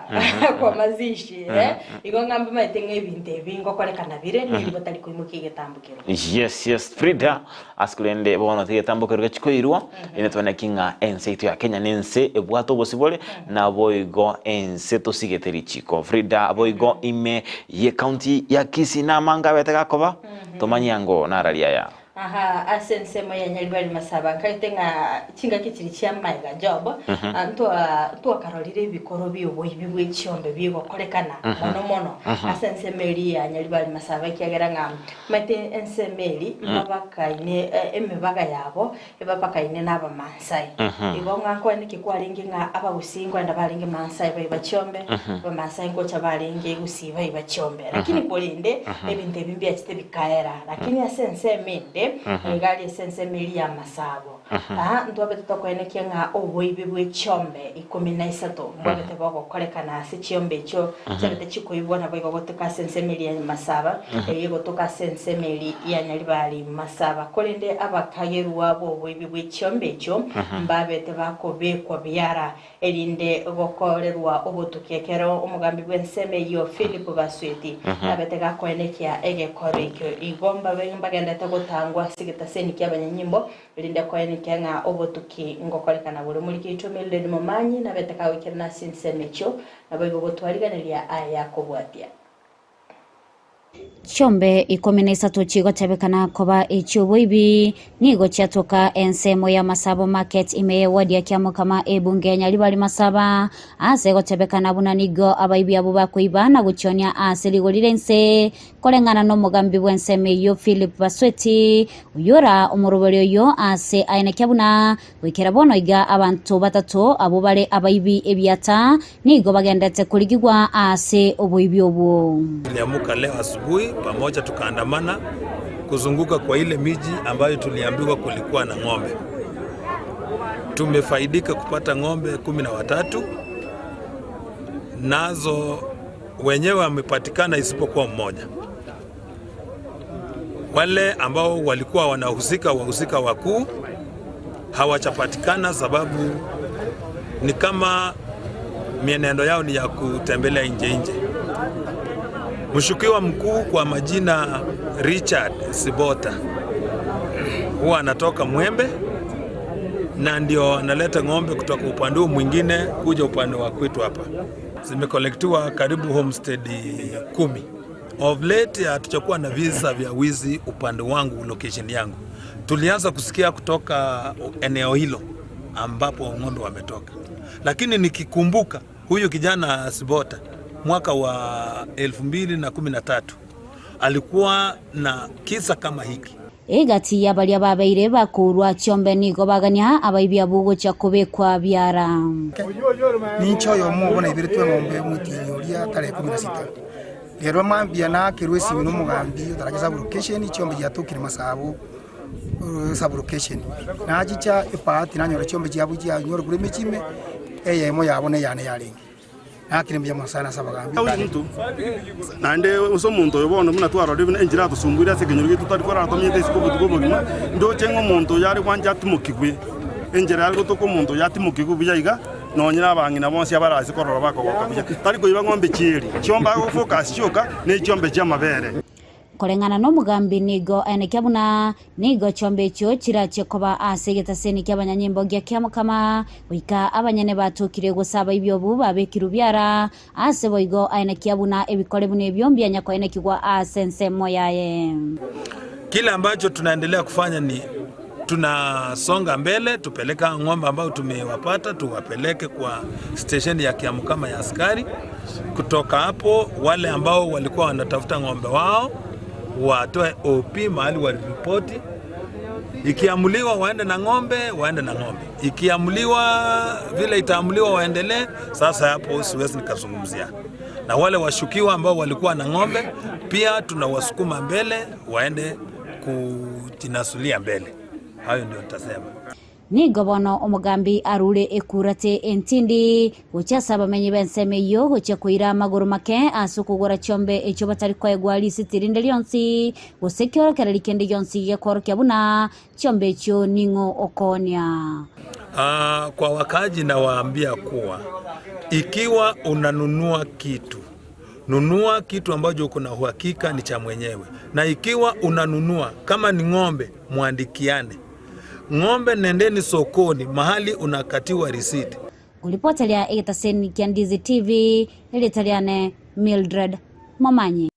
kwa mazishi eh, igo ng'a mbamaete ng'a ebinto ebi ngokorekana bire neri batari koimokia egetambo keria. Yes, yes, Frida, ase korende bono tigetambo keria gechikoirwa, inde tobane ki ng'a ense yaito ya Kenya nense ebwate obosibore, naboigo ense tosigete richiko. Frida, boigo ime ye county ya Kisii namanga abete gakoba, Tomanye ango nararia aya. Aha, ase ensemo ya Nyaribari Masaba nkaete ng'a chingaki chiria chia maiga Job, ntwa ntwakarorire ebikoro bi'oboibi bwe chiombe bigokorekana mono mono ase ensemo eria ya Nyaribari Masaba ekiagera ng'a omanyete ensemo eria mbabakaine emebaga yabo ebabakaine na Abamaasai. Igo ng'a nkwane ki kwarenge ng'a Abagusii nkoenda barenge Maasai baiba chiombe, Abamaasai ngocha barenge Gusii baiba chiombe. Lakini korende ebinto ebi mbiachete bikaera. Lakini ase ensemo ende, iga aria ase ensemo eria y'amasabo, aa ntwabete tokoenekia ng'a oboibi bwe chiombe ikomi na isato mbwabete bogokorekana ase chiombe echio chiabete chikoibwa naboigo gotoka ase ensemo eria y'amasaba, eyio egotoka ase ensemo eria ya Nyaribari Masaba. Korende abakagerwa b'oboibi bwe chiombe echio mbabete bakobekwa biara, erinde gokorerwa obotuki ekero omogambi bw'ensemo eyio Philip Basweti abete gakoenekia egekoro ekio. Igo mbabe mbagendete gotangwa ase egetaseni ki'abanyanyimbo, erinde koenekia ng'a obotuki ngokorekana bore. Omoriki oito Mildred Momanyi nabete kagoikerana ase ensemo echio, naboigo gotwariganeria aya kobwatia. Chiombe ikomi na isato chigotebekana koba echi'oboibi, nigo chiatoka ensemo ya Masabo Market ime y'eward ya Kiamokama ebunge ya Nyaribari Masaba, ase egotebekana buna nigo abaibi abwo bakoiba na gochionia ase rigori ri'ense, koreng'ana nomogambi bw'ensemo eyio Philip Basweti, oyio ora omoroberi oyio ase aenekia buna Goikera bono iga abanto batato abwo bare abaibi ebiata nigo bagendete korigigwa ase oboibi obwo. Tuliamuka leo asubuhi pamoja tukaandamana kuzunguka kwa ile miji ambayo tuliambiwa kulikuwa na ng'ombe. Tumefaidika kupata ng'ombe 13 nazo wenyewe wamepatikana isipokuwa mmoja. Wale ambao walikuwa wanahusika, wahusika wakuu hawajapatikana, sababu ni kama mienendo yao ni ya kutembelea nje nje. Mshukiwa mkuu kwa majina Richard Sibota huwa anatoka Mwembe na ndio analeta ng'ombe kutoka upande huu mwingine kuja upande wa kwetu hapa. Zimekolektiwa karibu homestead 10. Of late hatujakuwa na visa vya wizi upande wangu, location yangu. Tulianza kusikia kutoka eneo hilo ambapo ng'ombe wametoka, lakini nikikumbuka huyu kijana Sibota mwaka wa 2013 alikuwa na kisa kama hiki. Egati y'abaria babeire bakourwa chiombe nigo bagania abaibi abwo gochia kobekwa biara. Ninche oyomo obo naiberetwe eng'ombe omotienyi oria tarehe 16. Rero mambia naakerwe esimi nomogambi otarache sub-location, chiombe chiatokire masabo sub-location. Nachicha ebahati nanyora chiombe chiabo chianyorokire korwa emechie ime, eyemo yabo neyane yarenge. Nakire mbuya mono sana ase abagambi. Omonto, naende ase omonto oyo bono buna twarorire buna enchera atosumbuire ase ekenyoro giaito tari korara tomenyete isiko obotuko obogima, ndoche ng'a omonto oyo are gwancha atimokigwe, enchera are gotoka omonto oyo atimokigwe buya iga, nonye na abang'ina bonsi abare ase korora bakogoka buya. Tari koiba ng'ombe chieri, chiombe agofocus chioka, ne chiombe chi'amabere. Koreng'ana nomogambi nigo aenekia buna nigo chiombe echio chirachie koba ase egetaseni ki'abanyanyimbo gia Kiamokama, goika abanyene batokire gose abaibi obwo babekirwe biara, ase boigo aenekia buna ebikore buna ebio mbianya koenekigwa ase ensemo yaye. Kile ambacho tunaendelea kufanya ni tunasonga mbele, tupeleka ng'ombe ambao tumewapata tuwapeleke kwa stesheni ya Kiamukama ya askari. Kutoka hapo wale ambao walikuwa wanatafuta ng'ombe wao watoe OP mahali waliripoti. Ikiamuliwa waende na ng'ombe, waende na ng'ombe. Ikiamuliwa vile itaamuliwa waendelee. Sasa hapo siwezi nikazungumzia. Na wale washukiwa ambao walikuwa na ng'ombe pia tunawasukuma mbele waende kujinasulia mbele. Hayo ndio nitasema. Nigo bono omogambi arure ekurate entindi gochia ase abamenyi b'ensemo eyio gochia koira amagoro make ase okogora chiombe echio batari koegwa risiti rinde rionsi gose ekiorokereri kende gionsi gekworokia buna chiombe echio ning'o okoonia. Kwa wakaaji nawaambia kuwa ikiwa unanunua kitu, nunua kitu ambacho uko na uhakika ni cha mwenyewe, na ikiwa unanunua kama ni ng'ombe, mwandikiane ng'ombe, nendeni sokoni mahali unakatiwa risiti. Ngoripoteria egetaseni kia Ndizi TV, erieta riane Mildred Momanyi.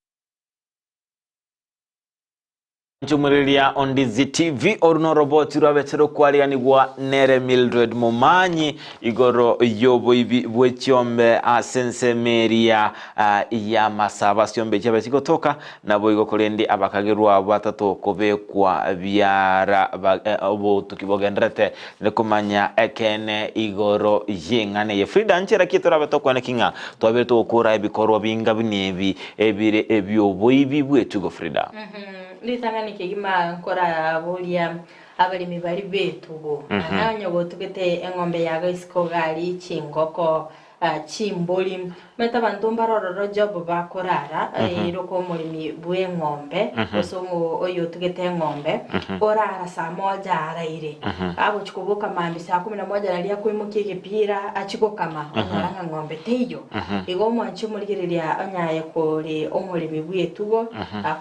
Nchumureria Ondizi TV, oru noroboti rwabete rokwariganigwa nere Mildred Momanyi igoro y'oboibi bw'echiombe ase ensemo eria y'amasabo ase chiombe chiabe chigotoka, naboigo korende abakagerwa abwo batato kobekwa biara obotuki bogendererete komanya ekeene igoro y'eng'ana eye. Frida, nchera ki torabe tokwaneki ng'a twabeire togokora ebikorwa binga buna ebi ebire ebi'oboibi bw'etugo Frida? Ritang'ani kegima nkoraboria abaremi baria b'etugo, na onye gotugete eng'ombe yago isiko gari, chingoko, chimbori, omanyete abanto mbare ororo job bakorara, eirwe kwa omoremi bw'eng'ombe, gose oyo otugete eng'ombe, orara saa moja araire, agochia koboka mambia saa kumi na moja naria akoimokia egepira achie gokama, onyora ng'a ng'ombe teiyo. Igo omwanche omorigereria onye aye kore omoremi bw'etugo,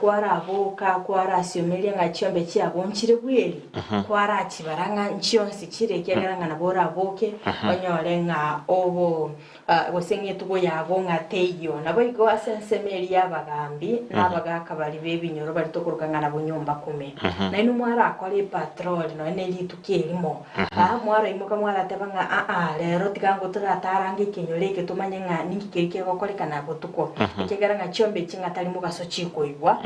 Kwaraboka, kwarasiomeria ng'a chiombe chiabo nchire bweri, kwarachibara ng'a nchionsi chire, ekiagera ng'a nabo oraboke onyore ng'a obo gose ng'a etugo yago ng'a teiyo. Naboigo ase ensemo eria y'abagaambi na abagaaka baria b'ebinyoro baria tokoroka ng'a nabwo nyomba kumi. Nainwe mwarakore epatroli nonya ne rituko erimo, mwaraimoka mwarateba ng'a aa, rero tiga ngo toratarange ekenyoro eke tomanye ng'a ninki keria kegokorekana botuko. Ekiagera ng'a chiombe echi ng'a tari mogaso chikoigwa,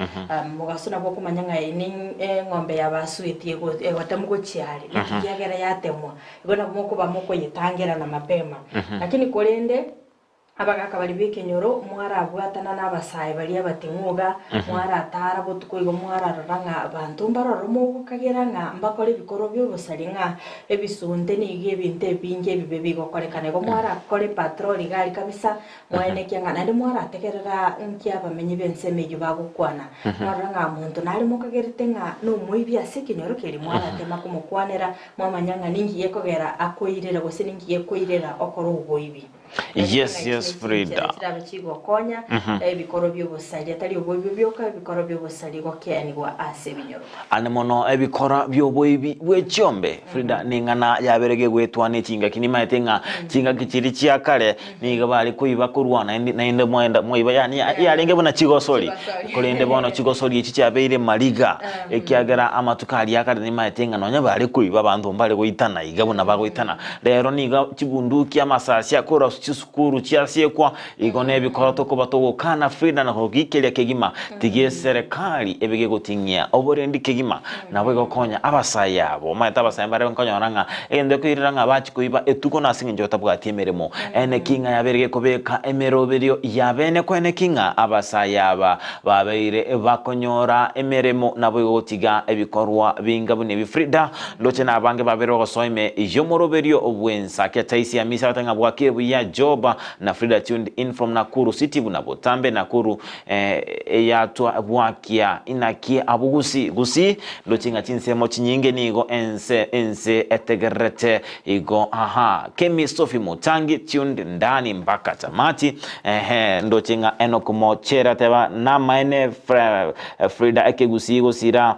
mogaso nabo okomanya ng'a eye ne eng'ombe yabasuetie egotemwa gochia are, ninki kiagera yatemwa. Igo nabo mokoba mokoyetangerana mapema. Lakini korende abagaka baria b'ekenyoro mwarabwatana nabasae baria abating'u iga, mwaratara botuko igo mwararora ng'a abanto mbaroro mogokagera ng'a mbakore ebikorwa bi'obosari ng'a ebisunte nigo ebinto ebinge ebibe bigokorekana. Igo mwarakore patrol iga aria kabisa Mwaenekia ng'a naende mwarategerera nki abamenyi b'ensemo eyio bagokwana. Mwarora ng'a monto nare mokagerete ng'a nomoibi ase ekenyoro keria, mwaratema komokwanera, mwamanya ng'a ninki gekogera akoirera gose ninki gekoirera okora oboibi. Yes, yes, Frida. Chirabe chigokonya ebikoro bi'obosaria, tari oboibi bioka, ebikoro bi'obosaria gokeanigwa ase ebinyoro. Ande mono ebikora bi'oboibi bwe chiombe. Frida, neng'ana yabere gegwetwa ne chingaki. Nimaete ng'a chingaki chiria chia kare nigo bare koiba korwa naende naende mwaenda mwaiba yaani yarenge buna chigosori. Korende bono chigosori echi chiabeire mariga, ekiagera amatuko aria akare nimaete ng'a nonya bare koiba abanto mbare goitana iga buna bagoitana. Rero nigo chibunduki, amasasi akorwa chisukuru chiasiekwa, Igo nebikoro tokoba togokana Frida na kogikeria kegima, tiga eserekari ebe gegoting'ia oborendi kegima, nabo egokonya abasae abo. Omanyete abasae mbare nkonyora ng'a egento ekoirera ng'a bachi koiba etuko nase eng'encho batabwati emeremo. Eneki ng'a yabeire gekobeka emeroberio yabene koeneki ng'a abasae aba babeire bakonyora emeremo nabo igo gotiga ebikorwa binga buna ebi Frida ndoche nabange babeire bagosoa ime yomoroberio bw'ensake. Taisi Hamisi agote ng'a bwakire buya Job Na Frida tuned in from Nakuru city buna botambe Nakuru eyatwa bwakia inaki abwo gusii gusii ndoche ng'a chinsemo chinyinge nigo ense ense etegererete igo ahaa Kemi Sophie Mutangi tuned ndani mpaka tamati ehe ndoche ng'a Enock Mochere ateba namaene Frida ekegusii gosira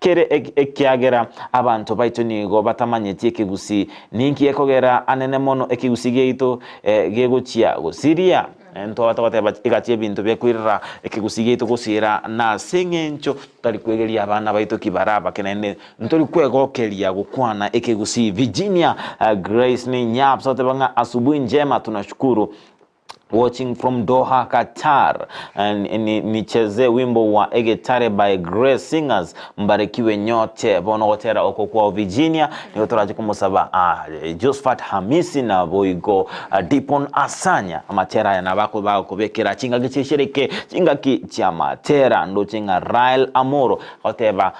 Kere ekiagera abanto baito nigo batamanyeti ekegusii. Ninki gekogera anene mono ekegusii giaito gegochia gosiria? Ntwaba togoteba egati y'ebinto biakoirera ekegusii giaito gosiira nase eng'encho totari kwegeria abana baito ki bare abake naende ntori kwegokeria gokwana ekegusii. Virginia Grace Ninyaps agoteba ng'a asubuhi njema tunashukuru Watching from Doha, Qatar. Nicheze wimbo wa Egetare by Grace Singers. Mbarikiwe nyote. Bono gotera oko kwa Virginia nigo torache komosaba Josephat Hamisi na boigo Dipon Asanya amatera aya nabako bagokobekera chingaki chieshereke chingaki chiamatera ndoche ng'a Rael Amoro goteba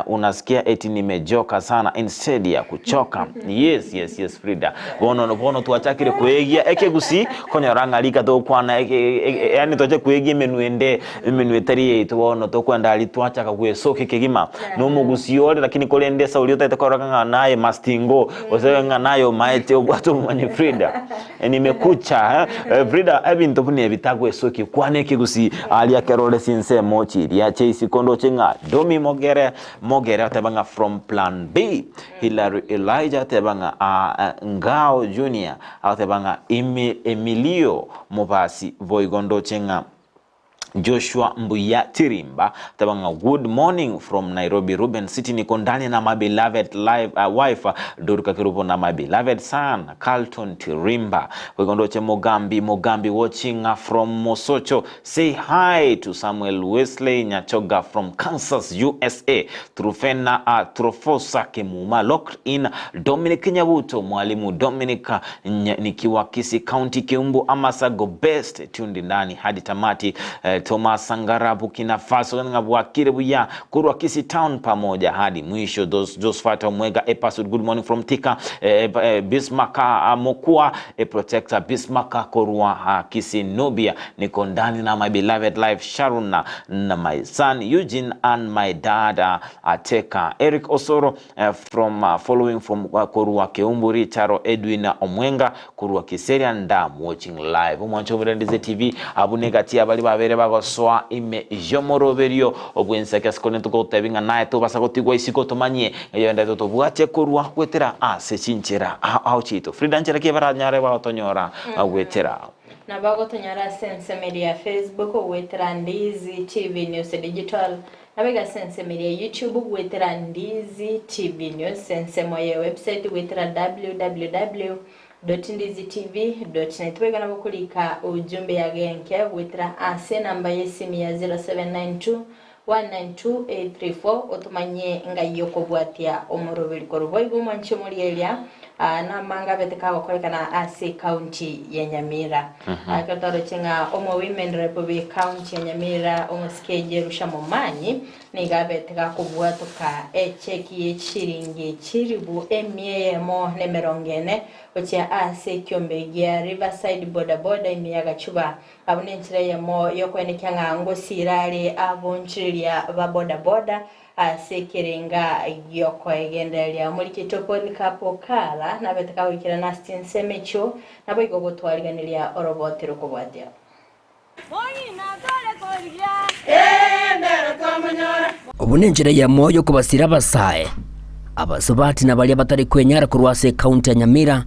Unasikia eti nimejoka sana instead ya kuchoka. Yes, yes, yes, Frida. Bono bono twachakire kwegia ekegusii konyora ng'a rika tokwana yaani twacha kwegia emenwa ende emenwa etari yaito bono tokwenda aria twachaka gwesokia kegima na omogusii ore lakini korende esauri otagete korora ng'a naye mastingo gose ng'a naye omaete obwate obomanyi Frida. Nimekucha eh, Frida ebinto buna ebi tagwesokia kwana ekegusii aria kero ore chinsemo chiria chia isiko ndoche ng'a Domi Mogere Mogere ateba ng'a from plan B Hillary Elijah ateba ng'a ah, Ngao Junior agoteba ng'a Emilio Mobasi boigo ndoche ng'a. Joshua Mbuya Tirimba teba ng'a good morning from Nairobi Ruben City niko ndani na my beloved life, wife Dorika Kerubo na my beloved son Carlton Tirimba. Boigo ndoche Mogambi Mogambi watching from Mosocho say hi to Samuel Wesley Nyachoga from Kansas USA Trufena Trofosa Kemuma locked in Dominic Nyabuto Mwalimu Dominic nikiwa Kisii County Kiumbu Amasago best tuned ndani hadi tamati Thomas Sangara Burkina Faso ng'a bwakire buya korwa Kisii Town pamoja hadi mwisho Josephat Omwega Epasud good morning from Thika Bismarck Mokua Protector Bismarck korwa Kisii Nubia niko ndani na my beloved life Sharon na my son Eugene and my dad Ateka Eric Osoro from following from korwa Keumburi Charo Edwin Omwenga korwa Kiserian Dam watching live omwancho Omorendize TV abune gati abari babere bagosoa ime yomoroberio obwenseke asikone tugotebi ng'a naye tobasa gotigwa isiko tomanye eyende totobwate korwa gwetera ase chinchera ao chito Frida nchera ki baranyare bagotonyora gwetera na bagotonyora ase ensemeri ya Facebook gwetera Ndizi TV News Digital nabega ase ensemeri ya YouTube gwetera Ndizi TV News ensemo ya website gwetera www.ndizitv.net boigo nabo korika ujumbe yagenke gwetera ase enamba ya esimu ya 0792 192834 otomanye ngai okobwatia omoroberi korwa boigo omwanche omorieria namanga abete kagokorekana ase county ya Nyamira. Ekero twaroche ng'a omo women rep be county ya Nyamira omosike Jerusha Momanyi niga abete gakobwatoka echeki ye chiringi chiribu emia eyemo na emerongo ene gochia ase ekiombe gia Riverside boda boda ime ya Gachuba abwo nenchera eyemo yokoenekia ng'a ngosira are abonchireria ba boda boda ase ekerenga giokoegendereria omorikito Polycarp Okala nabete kagoikerana ase chinsemo echio nabo igo gotwariganeria orobote rokobwatia. Obo nenchera eyemo y'okobasira abasae, abasubati na baria batari kwenyara korwa ase ekaunti ya Nyamira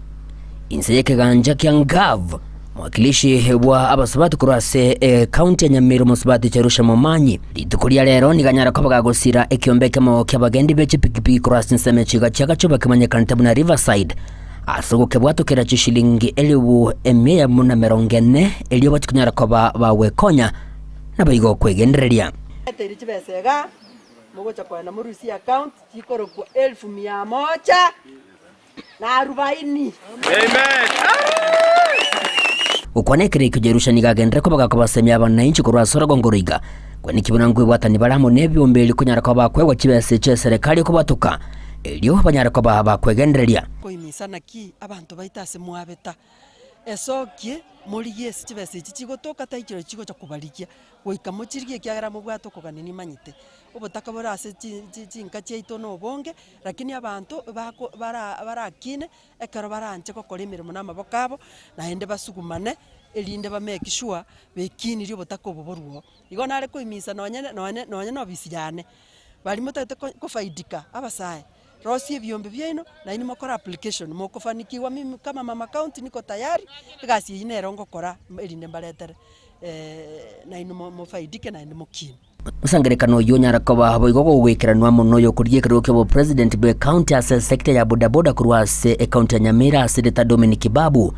inse y'ekegancha kia Ngav. Mwakilishi bwa abasubati korwa ase ekaunti ya Nyamira omosubati Jerusha Momanyi rituko ria rero nigo anyara koba gagosira ekiombe ekemo ki'abagendi be chipikipiki korwa ase ensemo echiga chia Gachoba kemanyekanete buna Riverside ase ogokebwatokera chishilingi elifu emia eyemo na emerongo ene erio bachikonyara koba bagwekonya naboigo okwegendereria. Eteire chibesa igaa, mogocha kogenda morusie account chikorokwa elfu mia moja na arubaini. Gokwana ekero ekio Jerusha nigo agenderere koba gakobasemia abananchi korwa ase orogongo roiga, kweneki buna nkwebwatani bare amo nebiombe erio konyara koba bakoegwa chibesa echio eserekari ekobatoka, erio banyare koba bakwegendereria. Koimisa naki abanto baito ase mwabeta, esokie morigie ase chibesa echi chigotoka tai chirochio chigocha kobarigia, goika mochirigie ekiagera mobwate okogania nimanyete. Obotaka bore ase chinka chiaito na obonge, lakini abanto bako bara barakine ekero baranche gokora emeremo na amaboko abo, naende basugumane erinde ba make sure bekinirie obotaka obo borwo. Igo nare koimisa nonye nonye nonye na ofisi yane, baria motagete ko kofaidika abasae, rosia ebiombe biaino nainwe mokore application mokofanikiwa mimi kama mama county niko tayari, egasi eyio nero ngokora erinde mbaretere nainwe mo mofaidike naende mokine. Omosangererekano oyio onyare koba boigo gogoikeranwa amo noyo okorigia ekerogo ki'obopresident bw'ecounty ase esecta ya bodaboda korwa ase ecounty ya Nyamira ase erieta Dominic Babu.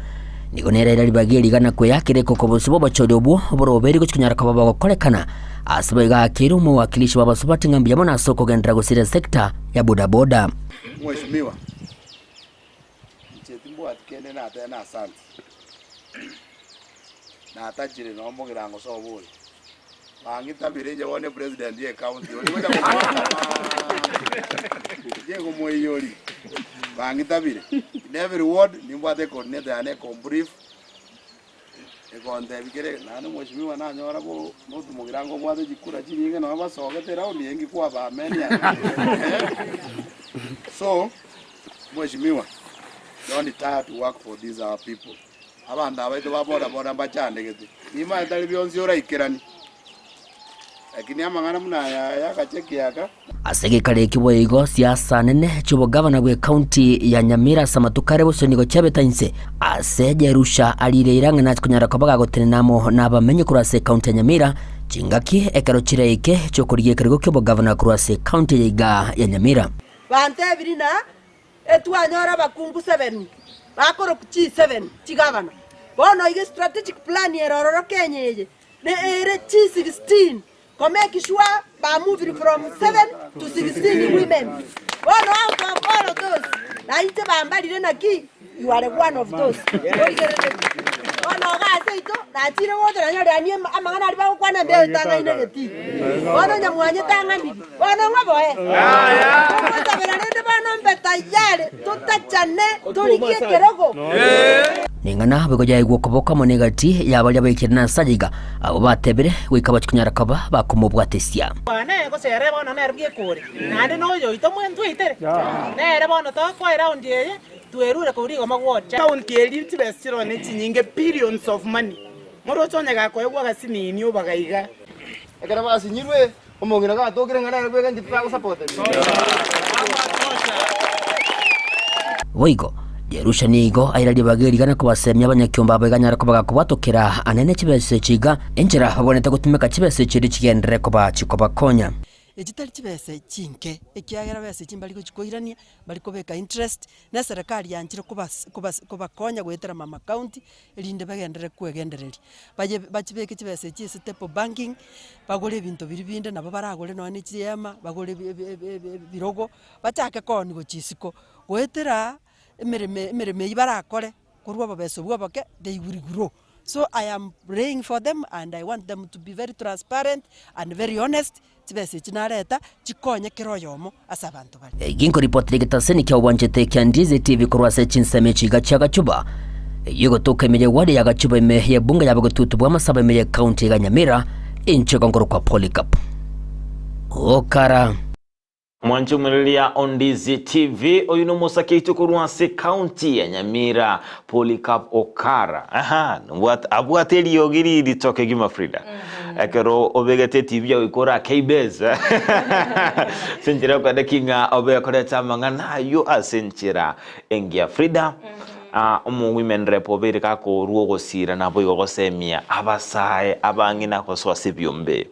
Nigo nere ere ribaga erigana kweyakera ekoko bosio bw'obochori obwo oboroberi gochia konyara koba bogokorekana ase boigo akeire omowakilishi bw'abasubati ng'a mbuya mono ase okogenderera gosira esecta ya bodaboda. Mheshimiwa, inche timbwati kende natebe na asante, natachire nonya omogirango sobo oyo, bang'itabire inche bono epresident ye ecounty oria gocha komoaka inche ngomoiyoria, bang'itabire. In every ward nimbwate ecoordinator yane ekombrief, Egontebia kere naende mheshimiwa nanyora bo notumogira ango obwate chikura chinyinge nonya basogete eround eye ngikwabamenia so mheshimiwa don't tire to work for these our people abanto abaito ba boda boda mbachandegete nimanye tari bionsi oraikerani lakini amang'ana buna aya ya agacheki aka. Ase egekaro ekio boigo siasa nene chi'obogavana bw'ecounty ya Nyamira ase amatuko are bosio nigo chiabete inse ase Jerusha ariire eira ng'a nache konyara koba gagotenena amo nabamenyi korwa ase ecounty ya Nyamira. Chingaki ekero chireike chi'okorigia ekerogo ki'obogavana korwa ase ekaunti eye iga ya Nyamira. Bantebirie na etwanyora abakungu sebeni bakorokwa chisebeni chigavana. Bono iga estrategic plan ere ororo Kenya eye ne ere chi 16 ko make sure ba moviri from 7 to 16 women. Bono out of all of those na inche bambarire naki you are one of those origereretie. Bono iga ase aito nachire gocha nanyore yaani amang'ana aria bagokwana mbuya etang'aine egetii. Bono onye mwanyetang'aniri bono ng'a boe. Togosabera rende bono mbe tayari totachane torigie ekerogo. Ning'ana boigo yaigwa okoboko amo negati ya baria baikire nase aya iga, abwo batebire, goika bachie konyara koba bakomobwatesia. Bwana gose ere bono nere bwekore, naende noyo oito mwentweitere, nere bono tokoa eraundi eye, twerure korwa rigoma gwocha. County eria chibesa chiroo ne chinyinge billions of money. Moroche onye gakoegwa agasinini obaga iga. Ekero basinyirwe, omong'ina gatokire ng'a nere bweka inche titagosapoteti. Boigo, Jerusha nigo aira ribaga eri rigana kobasemia abanyakiombe abo iganyare koba gakobwatokera anene chibesa echi iga, enchera babwenerete gotumeka chibesa echi erio chigenderere koba chikobakonya. Echi tari chibesa chinke, ekiagera besa echi mbari gochi koirania, mbari kobeka interest, na eserekari yanchire kobas kobas kobakonya goetera mama county, erinde bagenderere kwegendereria. Baye bachibeke chibesa echi ase stable banking, bagore ebinto biria binde nabo baragore nonye na chihema, bagore ebi ebi ebi ebi ebirogo, bachake koonia gochia isiko, goetera emeremo emeremo eywo barakore, korwa obobesa obwo oboke, they will grow. So I am praying for them and I want them to be very transparent and very honest, chibesa echi nareta chikonye kera oyomo ase abanto bare. Eki nkoripotera egetaseni kia obwanchete kia Ndizi TV korwa ase chinsemo echi iga chia Gachuba, eyio egotoka ime ye ward ya Gachuba ime y'ebunge ya Bogetutu bw'amasabo ime ye county iga Nyamira, inche igo nkorokwa Polycarp Okara. Mwanchomereria o Ndizi TV, oyu nomosake oito korwa ase county ya Nyamira, Polycarp Okara. Aha, nobwate abwate eriogi ririto kegima Frida. Ekero obegete TV yago ikora KBS. Ase enchera yokoenda ki ng'a obe okoreta amang'ana aywo ase enchera engiya. Frida, ah, omo women rep obeire gakorwa ogosira naboigo gosemia abasae abang'ina gosoa ase ebiombe.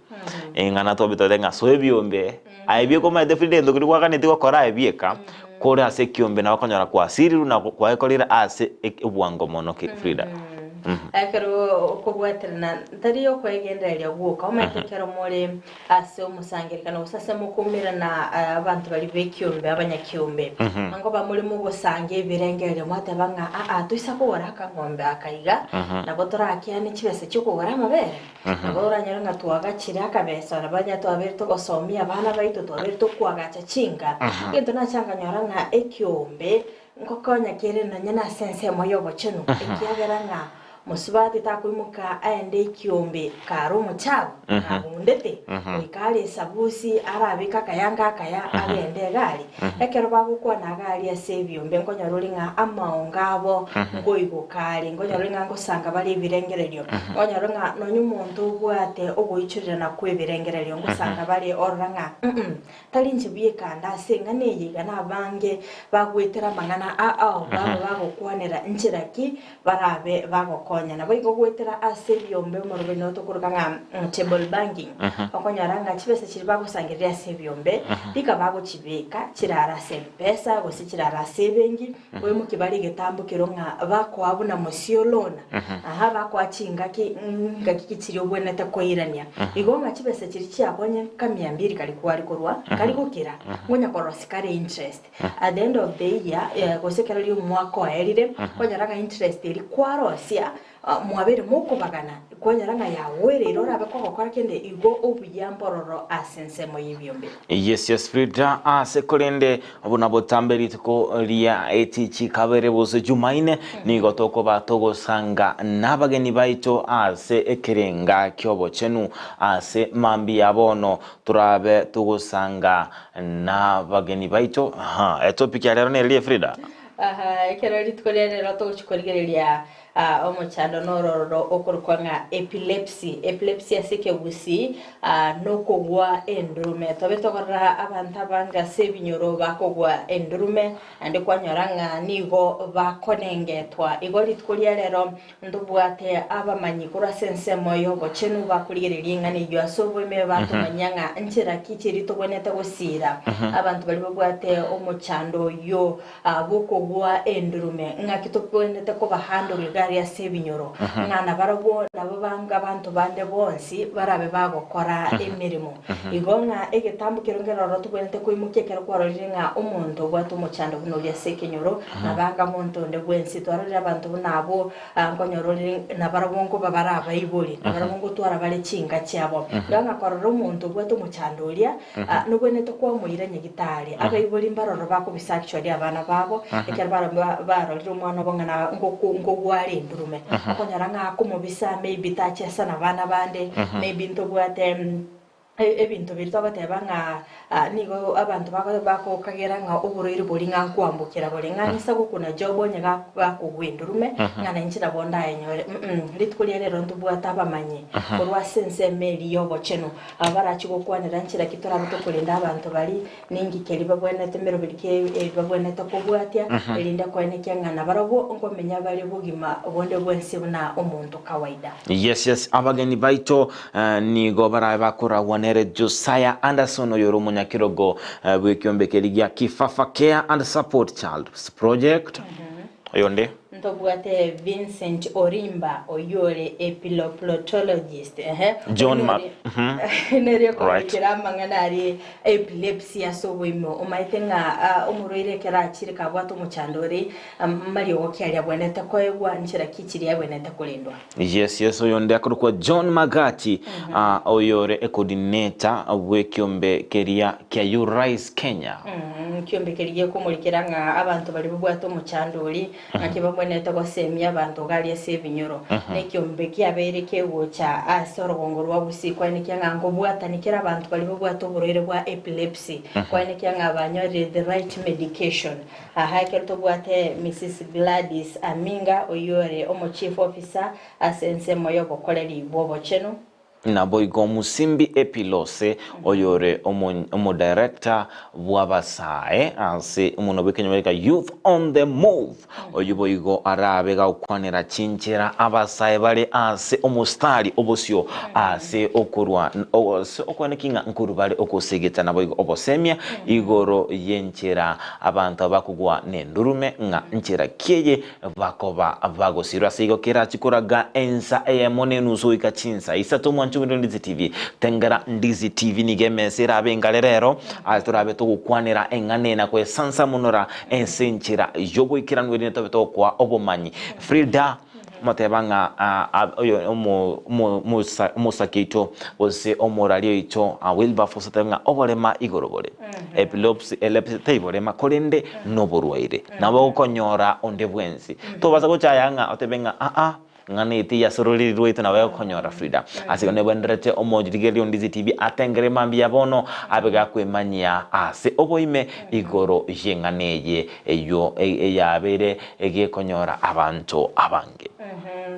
Eng'ana twabetote ng'a soa ebiombe, Aye bieka omanyete Frida egento keria gwaganetie gokora aye bieka, kore ase ekiombe nabo okonyora kwasirirwe na kwaekorire ase obwango mono ki Frida. Ekero okobwaterana tari okwegendereria gwoka, omanyete ekero more ase omosangererekano gose ase mokoumerana abanto baria b'ekiombe abanyakiombe, ngoba more mogosanga ebirengererio mwateba ng'a aa toisa kogora akang'ombe aka iga, nabo torakeane chibesa chi'okogora amabere. Nabo oranyore ng'a twagachire akabesa, nabo onye twabeire togosomia abana baito, twabeire tokoagacha chinka. Egento nacha nkanyora ng'a ekiombe nkokonya kere nonye nase ensemo y'obochenu, ekiagera ng'a mosubati takoimoka aende ekiombe kare omochabu, kagundete, goika are esabusi, arabeke akayanga akaya, agende egari. Ekero bagokwana iga aria ase ebiombe, nkonyora ore ng'a amaongo abo nkoigoka are, nkonyora ore ng'a ngosanga bare ebirengererio. Nkonyora ng'a nonya omonto obwate ogoichorerana kw'ebirengererio, ngosanga bare orora ng'a mm tari inche bweka ande ase eng'ana eye iga nabange bagwetera amang'ana ao baba bagokwanera nchera ki barabe bagokonya. Naboigo goetera ase ebiombe omoroberi nigo tokoroka ng'a table banking, okonyora ng'a chibesa chiria bagosangereria ase ebiombe rika bagochibeka chirare ase mpesa gose chirare ase ebenki, Boimokie bare egetambo kero ng'a bakoa buna mosiolona, aha, bakoa chingaki ngaki ki chiria obwenerete koirania. Igo ng'a chibesa chiria chiakonye nka mia mbiri kari kware korwa, kari gokira, ngonya korosia kare interest. At the end of the year, gose ekero ri'omwaka oerire, kwanyora ng'a interest eria kwarosia, Mwabeire mokobagana, kwanyora ng'a yagwereire orabe kogokora kende igo obuya mbororo ase ensemo y'ebiombe. Yes yes Frida ase korende buna botambe rituko ria etichi kabere gose jumaine nigo tokoba togosanga nabageni baito ase ekerenga kiobochenu ase mambia bono torabe togosanga nabageni baito aha etopic ya rero nererie Frida? Aha ekero rituko ria rero togochi korigereria. Omochando nororo okorokwa ng'a epilepsy. Epilepsy ase ekegusii nokogwa endurume. Tobe tokorora abanto abange ase ebinyoro bakogwa endurume, naende kwanyora ng'a nigo bakonengetwa. Igo rituko ria rero ntobwate abamanyi korwa ase ensemo y'obochenu bakorigereria eng'ana eyio ase oboime batomanyia ng'a nchera ki chiria tobwenerete gosiira abanto baria babwate omochando oyio bw'okogwa endurume, ng'aki tobwenerete kobahandle iga aria ase ebinyoro, ng'a nabarabwo nabo bange abanto bande bonsi barabe bagokora emeremo. Igo ng'a egetambo keria nkeroro tobwenerete koimokia ekero kwarorire ng'a omonto obwate omochando buna oria ase ekenyoro, nabo anga monto onde bwensi. Twarorire abanto buna abwo nkonyora ore nabarabwo nkoba bare abaibori, nabarabwo ngotwara bare chinka chiabo. Igo ng'a korora omonto obwate omochando oria, Nobwenerete kwamoira nyagitari. Abaibori mbaroro bakobisa actually abana babo, ekero barorire omwana obo ng'a na nkogwa are endurume. Okonyora ng'a akomobisa maybe tachesa na abana bande, maybe ntobwate ebinto biria togoteba ng'a nigo abanto bagokagera ng'a oborwaire boria ng'a nkoambukera bore. Ng'a nise gokuna job onye gakogwa endurume, ng'a nainche nabo ndayenyore. Rituko ria rero ntobwate abamanyi korwa ase ensemo eria y'obochenu. Aba barachie gokwanera nchera ki torabe tokorenda abanto baria, ninki keria babwenerete meroberi ki babwenerete kobwatia, erinde koenekia ng'a nabarabwo nkomenya bare bogima bonde bwensi buna omonto kawaida. Yes, yes, abageni baito nigo barabe bakoragwa nere Josiah Anderson oyore omonyakerogo bw'ekiombe keria gia Kifafa Care and Support Child Project. Oyonde? Ntobwate Vincent Orimba oyio ore epiloplotologist, ehe, John oyio Ma ore mhm. nere Right. okoboikera amang'ana aria epilepsy ase oboimo. Omaete ng'a ah, omorwaire ekero achire kabwate omochando ore mariogo ki aria abwenerete koegwa, nchera ki chiria abwenerete korendwa. Yes, yes, oyonde akorokwa John Magati, ah, oyore ecoordinator bw'ekiombe keria kia YouRise Kenya. Ekiombe keria gekomorikera ng'a abanto baria babwate omochando oria, ng'aki babwenerete gosemia abanto iga aria ase ebinyoro. Na ekiombe kiabeire kegocha ase orogongo rwa Gusii kwaenekia ng'a nkobwatani kera abanto baria babwate oborwaire bwa epilepsy, kwaenekia ng'a banyorire the right medication. Aa ekero tobwate Mrs Gladys Aminga oyio ore omo chief officer ase ensemo y'obokoreri bw'obochenu. Naboigo Musimbi Epilose, oyore omodirector bw'abasae ase omonwa bw'ekenyoro kia Youth on the Move, oyio boigo arabe gagokwanera chinchera abasae bare ase omostari obosio ase okorwa ase okwaneki ng'a nkorwa bare okosegeta naboigo obosemia igoro y'enchera abanto abakogwa nendurume ng'a nchera ki eye Bakoba bagosirwe ase igo kerachie koraga ensa eyemo na enusu goika chinsa isato omwancho omoirwe Ndizi TV. Tengera Ndizi TV nigo emesa erabe engare rero ase torabe togokwanera eng'ana eye na kwesansamonora ense enchera y'oboikeranu erinde tobe togokoa obomanyi. Frida moteba ng'a oyo omosaki oito gose omorari oito Wilberforce oteba ng'a oborema igoro bore. Epilepsy taiborema korende noborwaire. Nabo ogokonyora onde bwensi. Tobasa gochaya ng'a otebe ng'a aa, ng'a neti ase ororeri rwaito nabo egokonyora Frida. Ase igo nebwenerete omorigereria o Ndizi TV atengere mambia bono abe gakwemanyia ase oboime igoro y'eng'ana eye eyio eyabeire egekonyora abanto abange.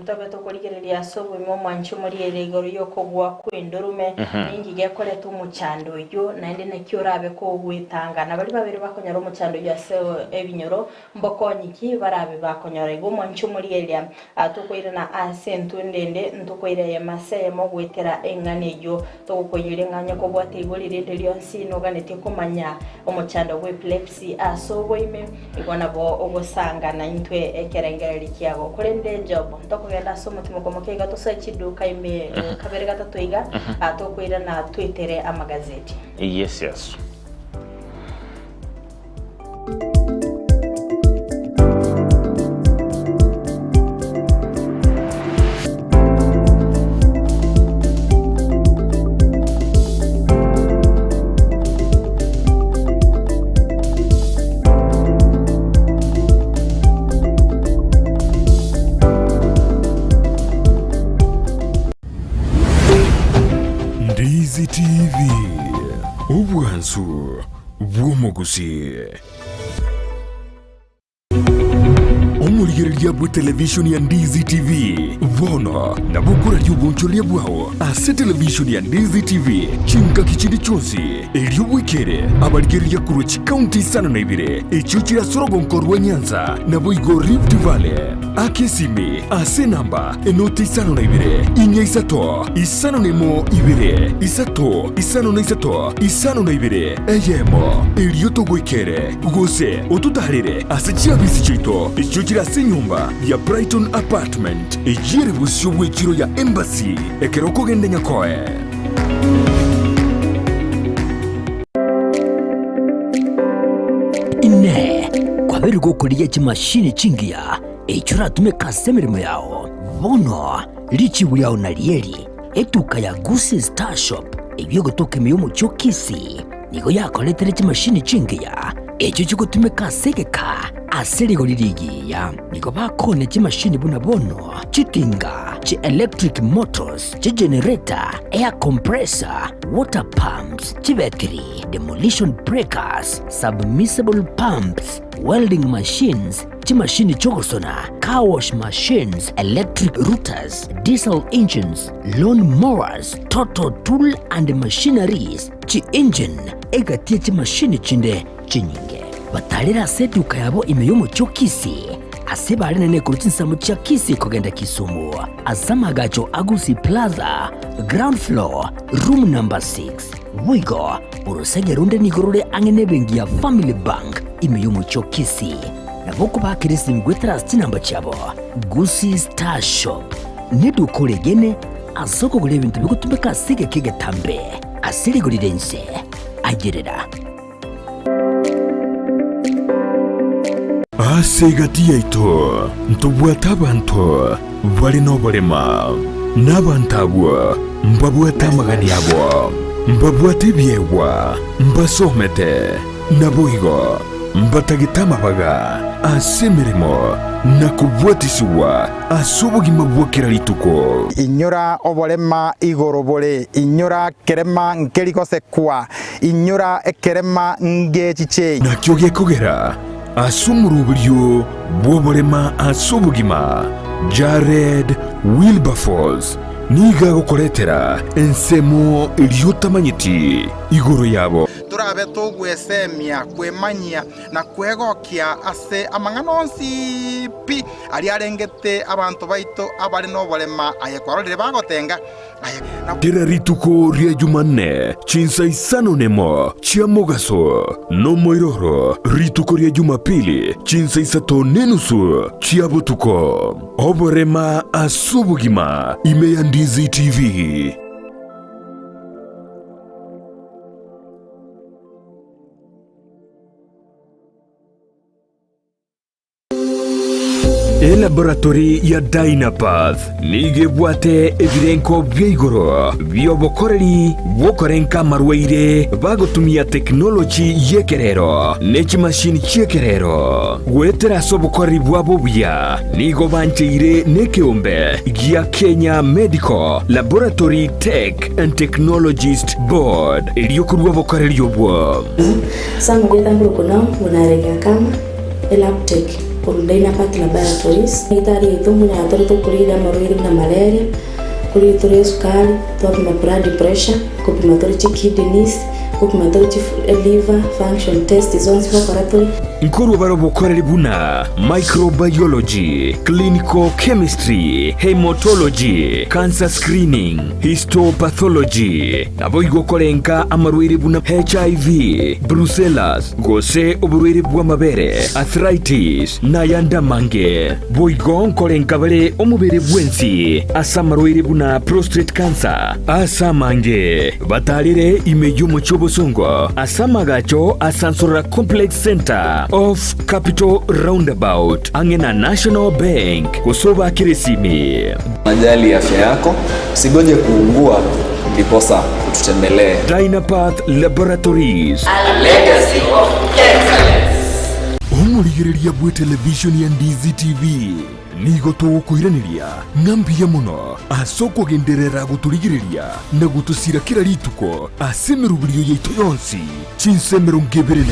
Tobe tokorigereria ase oboime omwanchi omoriere igoro y'okogwa kw'endurume, ninki gekoreta omochando oyio, naende naki orabe kogwetanga. Na baria babere bakonyora omochando oyio ase ebinyoro, mbokonyi ki barabe bakonyora? Igo omwanchi omorieria, tokoirana ase entunda ende, ntokoira eyemo ase eyemo goetera eng'ana eyio. Togokoinyoria ng'a onye kobwate igori rinde rionsi noganetie komanya omochando bw'epilepsy ase oboime, Igo nabo ogosanga naintwe ekerengererio kiago. Korende Job, ntokogenda ase omotimoko moke iga tosoe chiduka ime kabere gatato iga, tokoirana twetere amagazeti. Yes, yes. Ndizi TV, obwansu bw'omogusii. Omorigereria bwe televishoni ya Ndizi TV bono nabo okoraria obonchoreria bwao ase televishoni ya Ndizi TV chingaki chinde chionsi, erio bwekere abarigereria korwa chikaunti isano na ibere echio chire ase orogonko rwa Nyanza naboigo Rift Valley. Aka esimi ase enamba enoti isano na ibere, inya isato, isano na emo ibere, isato, isano na isato, isano na ibere, eyemo, erio togoikere, gose ototaarere ase chiabisi chiaito echio chire ase enyomba ya Brighton Apartment, eyio ere bosio bw'echiro ya Embassy, ekero okogenda Nyakoe. Inee! Kwabeire gokorigia chimashini chingiya echio oratumeke ase emeremo yao? Bono richibu riao narieri, etuka ya Gusii Star Shop eyio egotoka ime y'omochie o Kisii nigo yakoretere chimashini chingiya echio chigotumeka ase egeka ase rigori rigiya. Nigo bakoonia chimashini buna bono chitinga, chi electric motors, chigenerator, air compressor, water pumps, chibetiri, demolition breakers, submersible pumps, welding machines, chimashini chi'ogosona, car wash machines, electric routers, diesel engines, lawn mowers, total tool and machineries, chi-engine, egati ye chimashini chinde chinyinge. Batarire ase eduka yabo ime y'omochie o Kisii, ase bare nene korwa chinsemo chia Kisii kogenda Kisumu, ase amagacho a Gusii Plaza, ground floor, room number 6. Boigo, orosege ronde nigo rore ang'e nebenki ya Family Bank ime y'omochie o Kisii. Nabo okobakera esimi goetera ase chinamba chiabo. Gusii Star Shop neduka oregene ase okogora ebinto bigotumeka ase egeka egetambe ase rigori ri'ense. Ayerera. Ase egati yaito ntobwate abanto bare noborema, na abanto abwo mbabwate amagani abo, mbabwate ebiegwa, mbasomete, naboigo mbatagete amabaga ase emeremo na kobwatisigwa ase obogima bwa kera rituko. Inyora oborema igoro bore, inyora kerema nkeri gosekwa, Inyora ekerema ngechiche. Nakio gekogera ase omoroberio bw'oborema ase obogima, Jared Wilberforce nigo agokoretera ensemo eria otamanyeti igoro yabo. Torabe togwesemia, kwemanyia, na kwegokia ase amang'ana onsi pi aria arengete abanto baito abare noborema, aye kwarorire bagotenga. Kera rituko ria Jumanne chinsa isano nemo chia mogaso, nomoiroro rituko ria Jumapili chinsa isato nenusu chia botuko. Oborema ase obogima ime ya Ndizi TV. Elaboratory ya Dynapath nigo ebwate ebirenko bia igoro bi'obokoreri bw'okorenka amarwaire bagotumia tekinoloji y'ekerero ne chimashini chi'ekerero. Goetera ase obokoreri bwabo obuya nigo bancheire nekeombe gia Kenya Medical Laboratory Tech and Technologist Board erio korua obokoreri obwo. Elabtech korwa Dynapath Laboratories. Egitari yaito nkonyara tore tokorigia amarwaire buna malaria, nkorigia tore esukari, twapima blood pressure, nkopima tore chikidneys, nkopima tore chi liver function test zonsi ngokora tore. Nkorwa bare obokoreri buna microbiology, clinical chemistry, haematology, cancer screening, histopathology, naboigo korenka amarwaire buna HIV, brucellas, gose oborwaire bw'amabere, arthritis, na ayande amange. Boigo nkorenka bare omobere bwensi ase amarwaire buna prostate cancer, ase amange batarire ime y'omochie obosongo ase amagacho a Sansorora Complex Centre off Capital Roundabout ang'e na National Bank gose obakere esimi. Unajali afya yako, usigoje kuugua ndiposa ututembelee. Dynapath Laboratories. A legacy of excellence. Omorigereria bw'etelevishoni ya Ndizi TV nigo togokoiraneria ng'a mbuya mono ase okogenderera gotorigereria na gotosira kera rituko ase emeroberio yaito yonsi chinsa 24.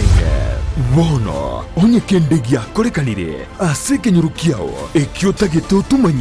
Bono, onye kende giakorekanire ase ekenyoro kiao, ekio otagete otomanye.